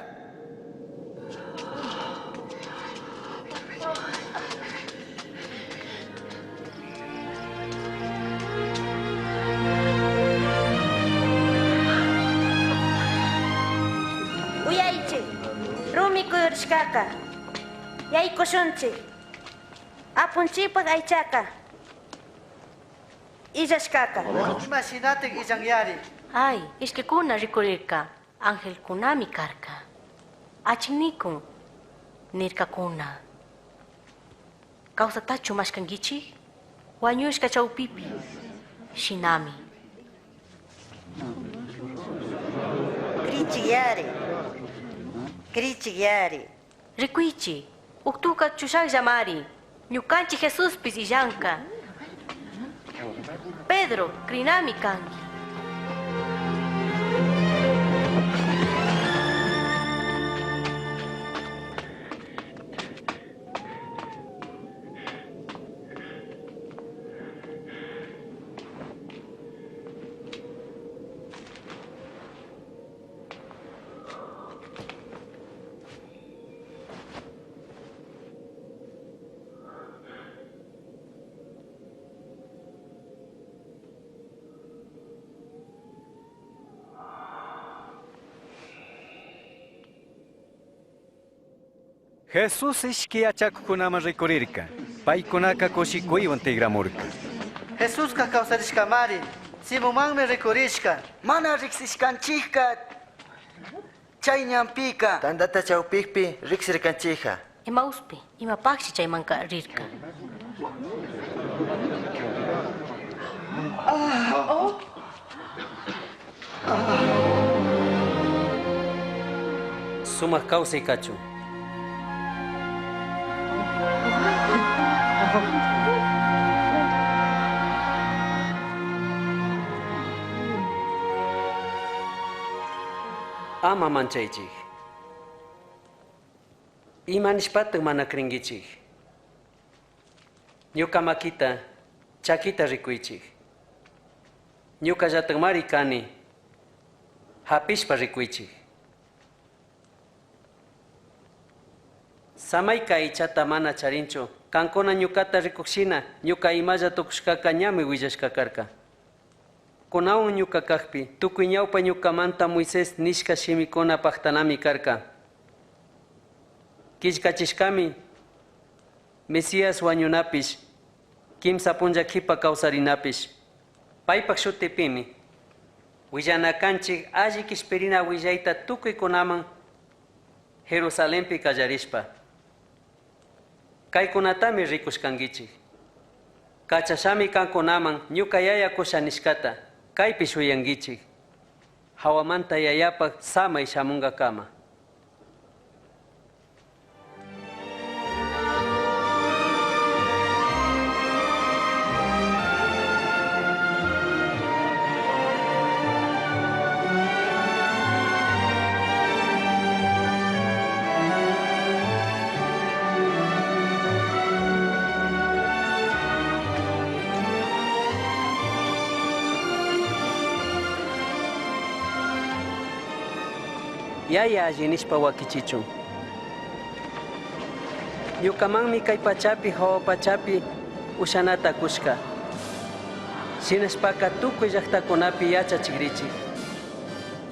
Uyaychik, rumi kuyurishkaka, yaykushunchik, apunchikpak aychaka, illashkaka.
Imashinatik illanyari.
Ay, ishkikuna rikurirka, angelkunami karka. Achnikun, nirkakuna. Kawsatachu mashkankichik, wañushka chawpipi, shinami.
Krichikyari. Krichikyari.
Rikuichi, uktuka chushakllamari, ñukanchik Jesuspis illanka. Pedro, krinami kanki.
Jesús ishki yachakuqkunaman rikurirka, paykunaka kushikuywan tigramurka.
Jesuska kawsarishkamari, Simonmanmi rikurishka.
Mana riksishkanchikka chay ñanpika.
Tantata chawpikpi riksirkanchikja.
Emauspi, imapaqshi chaymanka rirka.
Sumaq kawsay kachun. Ama manchaychik. Ima nishpataq mana cringuichik? Ñuka makita, chakita rikuychik. Ñukallataqmari kani, hapishpa rikuychik. Samayka aychata mana charinchu, kankuna ñukata rikuqshina, ñuka imalla tukushkaka ñami willashka karka. Kunawan ñuka kaqpi, tukuy ñawpa ñukamanta Moisés nishka shimikuna paqtanami karka. Killkachishkami, Mesías wañunapish, kimsa punlla qhipa kawsarinapish. Paypaq shutipimi, willanakanchik alli kishpirina willayta tukuykunaman Jerusalenpi kallarishpa. Kaykunatami rikushkankichik. Kachashami kankunaman ñuka yaya kusha nishkata, kaypi shuyankichik. Hawamanta yayapaq samay shamunkakama. Yaya alli nishpa wakichichun. Ñukamanmi kay pachapi hawa pachapi ushanata kushka. Shinashpaka tukuy llaqtakunapi yachachikrichik.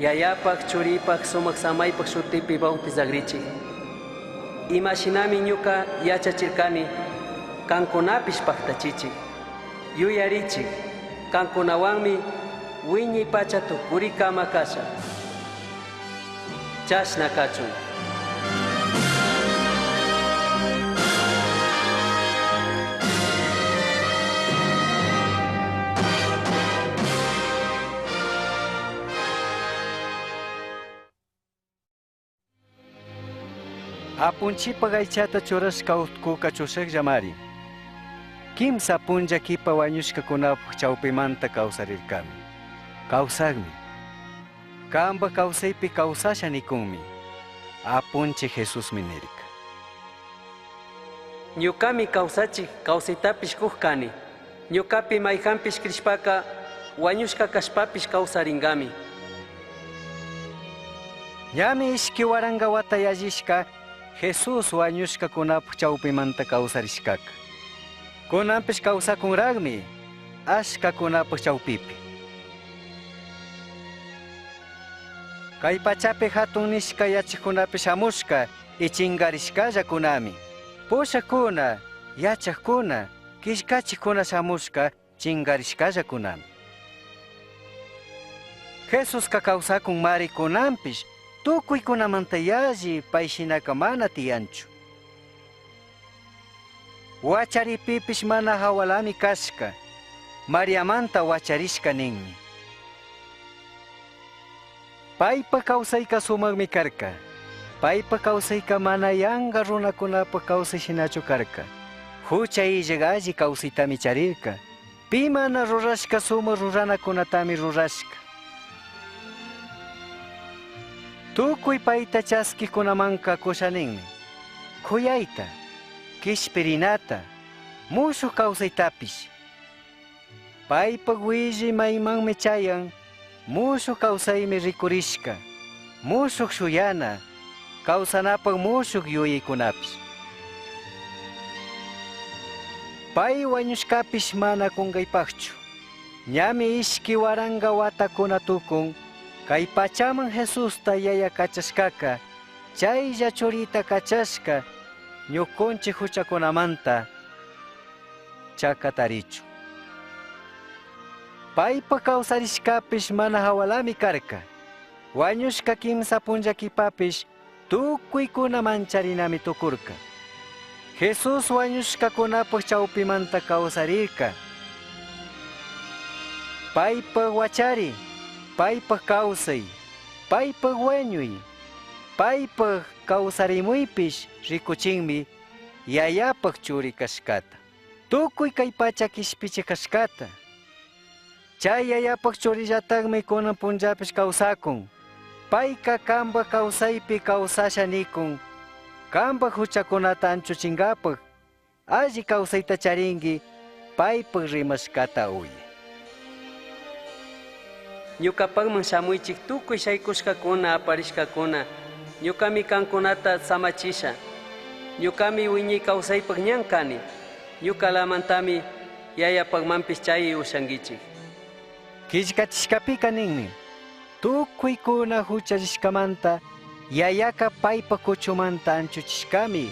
Yayapaq, churipaq, sumaq samaypaq shutipi bautizagrichik. Imashinami ñuka yachachirkani, kankunapish paqtachichik. Yuyarichik, kankunawanmi wiñay pacha tukurikama kasha. Chashna kachun.
Apunchipaq aychata churashka utkuka chushaqllamari. Kimsa punlla kipa wañushkakunapaq chawpimanta kawsarirkami. Kawsaqmi. Kamba kawsaypi kawsasha nikunmi. Apunchik Jesusmi nirka.
Ñukami kawsachik kawsaytapish kuq kani. Ñukapi mayqanpish krishpaka wañushka kashpapish kawsarinkami.
Ñami ishki waranka wata yallishka Jesús wañushkakunapaq chawpimanta kawsarishkaka. Kunanpish kawsakunraqmi ashkakunapaq chawpipi. Kay pachapi hatun nishka yachaqkunapi shamushka ichinkarishkallakunami. Pushaqkuna, yachaqkuna, killkachikkuna shamushka chinkarishkallakunami. Jesuska kawsakun mari kunanpish tukuykunamanta yalli payshinaka mana tiyanchu. Wacharipipish mana hawalami kashka, Mariamanta wacharishka ninmi. Paypa kawsayka sumaqmi karka. Paypa kawsayka mana yanqa runakunapa kawsay shinachu karka. Hucha illaq alli kawsaytami charirka. Pi mana rurashka sumaq ruranakunatami rurashka. Tukuy payta chaskikunamanka kushaninmi. Kuyayta, kishpirinata, mushuq kawsaytapish. Paypaq willi maymanmi chayan, mushuq kawsaymi rikurishka, mushuq shuyana, kawsanapaq mushuq yuyaykunapish. Pay wañushkapish mana kunkaypaqchu. Ñami ishki waranka watakuna tukun, kay pachaman Jesusta yaya kachashkaka, chaylla churita kachashka, ñukunchik huchakunamanta chakatarichu. Paypa kawsarishkapish mana hawalami karka. Wañushka kimsa punlla kipapish tukuykuna mancharinami tukurka. Jesús wañushkakunapaq chawpimanta kawsarirka. Paypa wachari, paypa kawsay, paypa wañuy, paypa kawsarimuypish rikuchinmi yayapaq churi kashkata. Tukuy kay pacha kishpichi kashkata. Chay yayapaq churillataqmi kunan punllapish kawsakun.
Payka kamba kawsaypi kawsasha nikun. Kamba huchakunata anchuchinkapaq alli kawsayta charinki paypaq rimashkata uyay.
Ñuqapaqman shamuychik tukuy shaykushkakuna aparishkakuna. Ñuqami kankunata samachisha. Ñuqami wiñay kawsaypaq ñan kani. Ñuqalamantami yayapaqmanpis chay ushankichik.
Killkachishkapika ninmi. Tukuykuna huchallishkamanta yayaka paypa kuchumanta anchuchishkami.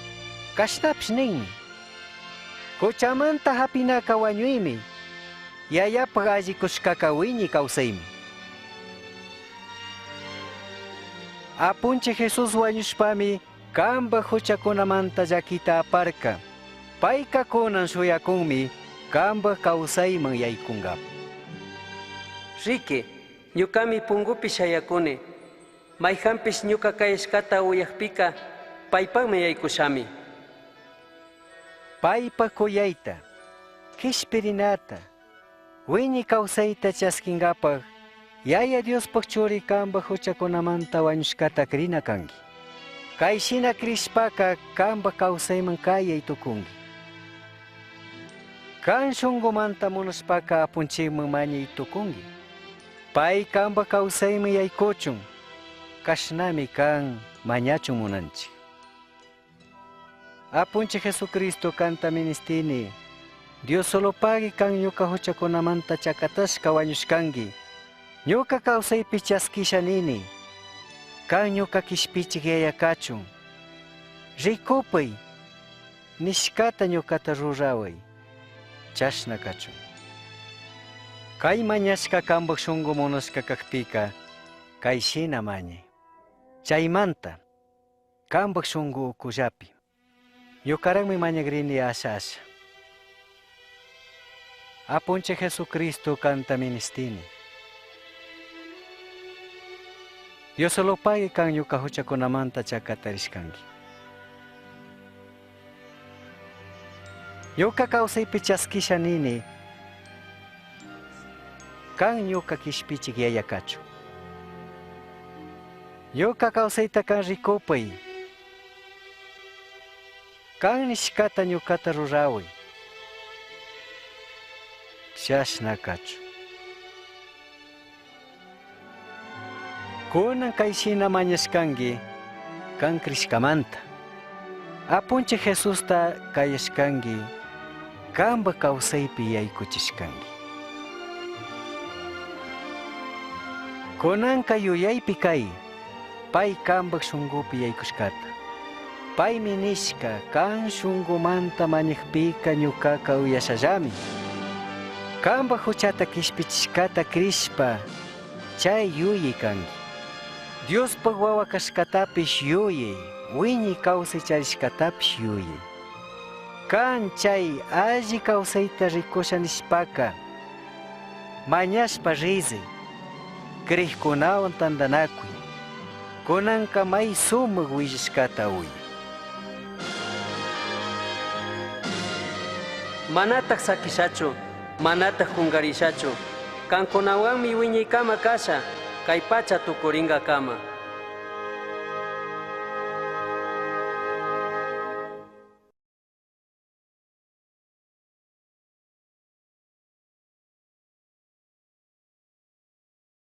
Kashnapish ninmi. Kuchamanta hapinaka wañuymi. Yayapaq alli kushkaka wiñay kawsaymi. Apunchik Jesús wañushpami kamba huchakunamanta llakita aparka. Payka kunan shuyakunmi kamba kawsayman yaykunkapa.
Riki, ñuqami punkupi shayakuni. Mayhanpish ñuqa kayashkata uyakpika paypaqmi yaykushami.
Paypa kuyayta, kishpirinata, wiñay kawsayta chaskinkapaq Yaya Diospaq churi kamba huchakunamanta wañushkata krina kanki. Kayshina krishpaka kamba kawsayman kayay tukunki. Kan shunqumanta munashpaka apunchikman mañay tukunki. Pay kamba kawsayman yaykuchun, kashnami kan mañachun munanchik. Apunchik Jesucristo kanta ministini, Dios solo pagui kan ñuka huchakunamanta chakatashka wañushkanki. Ñuka kawsaypi chaskisha nini, kan ñuka kishpichik yaya kachun. Rikupay, nishkata ñukata ruraway, chashna kachun. Kay mañashka kambaq shunqu munashka kakpika, kayshina mañay. Chaymanta, kambaq shunqu ukullapi. Ñukaraqmi mañakrini asha asha. Apunchik Jesucristo kanta ministini. Dios solo pague kan ñuka huchakunamanta chakatarishkanki. Ñuka kawsaypi chaskisha nini, kan ñuka kishpichik yaya kachun. Ñuka kawsayta kan rikupay. Kan nishkata ñukata ruraway. Chashna kachun. Kunan kayshina mañashkanki kan krishkamanta. Apunchik Jesusta kayashkanki kamba kawsaypi yaykuchishkanki. Kunanka yuyaypi kay, pay kambaq shunqupi yaykushkata. Paymi nishka kan shunqumanta mañakpika ñukaka uyashallami. Kamba huchata kishpichishkata krishpa chay yuyay kanki. Diospaq wawa kashkatapish yuyay, wiñay kawsay charishkatapish yuyay. Kan chay alli kawsayta rikusha nishpaka, mañashpa rizay, krikkunawan tantanakuy, kunanka may sumaq willashkata uyay.
Manataq sakishachu, manataq qunqarishachu, kankunawanmi wiñaykama kasha, kay pacha tukuringakama.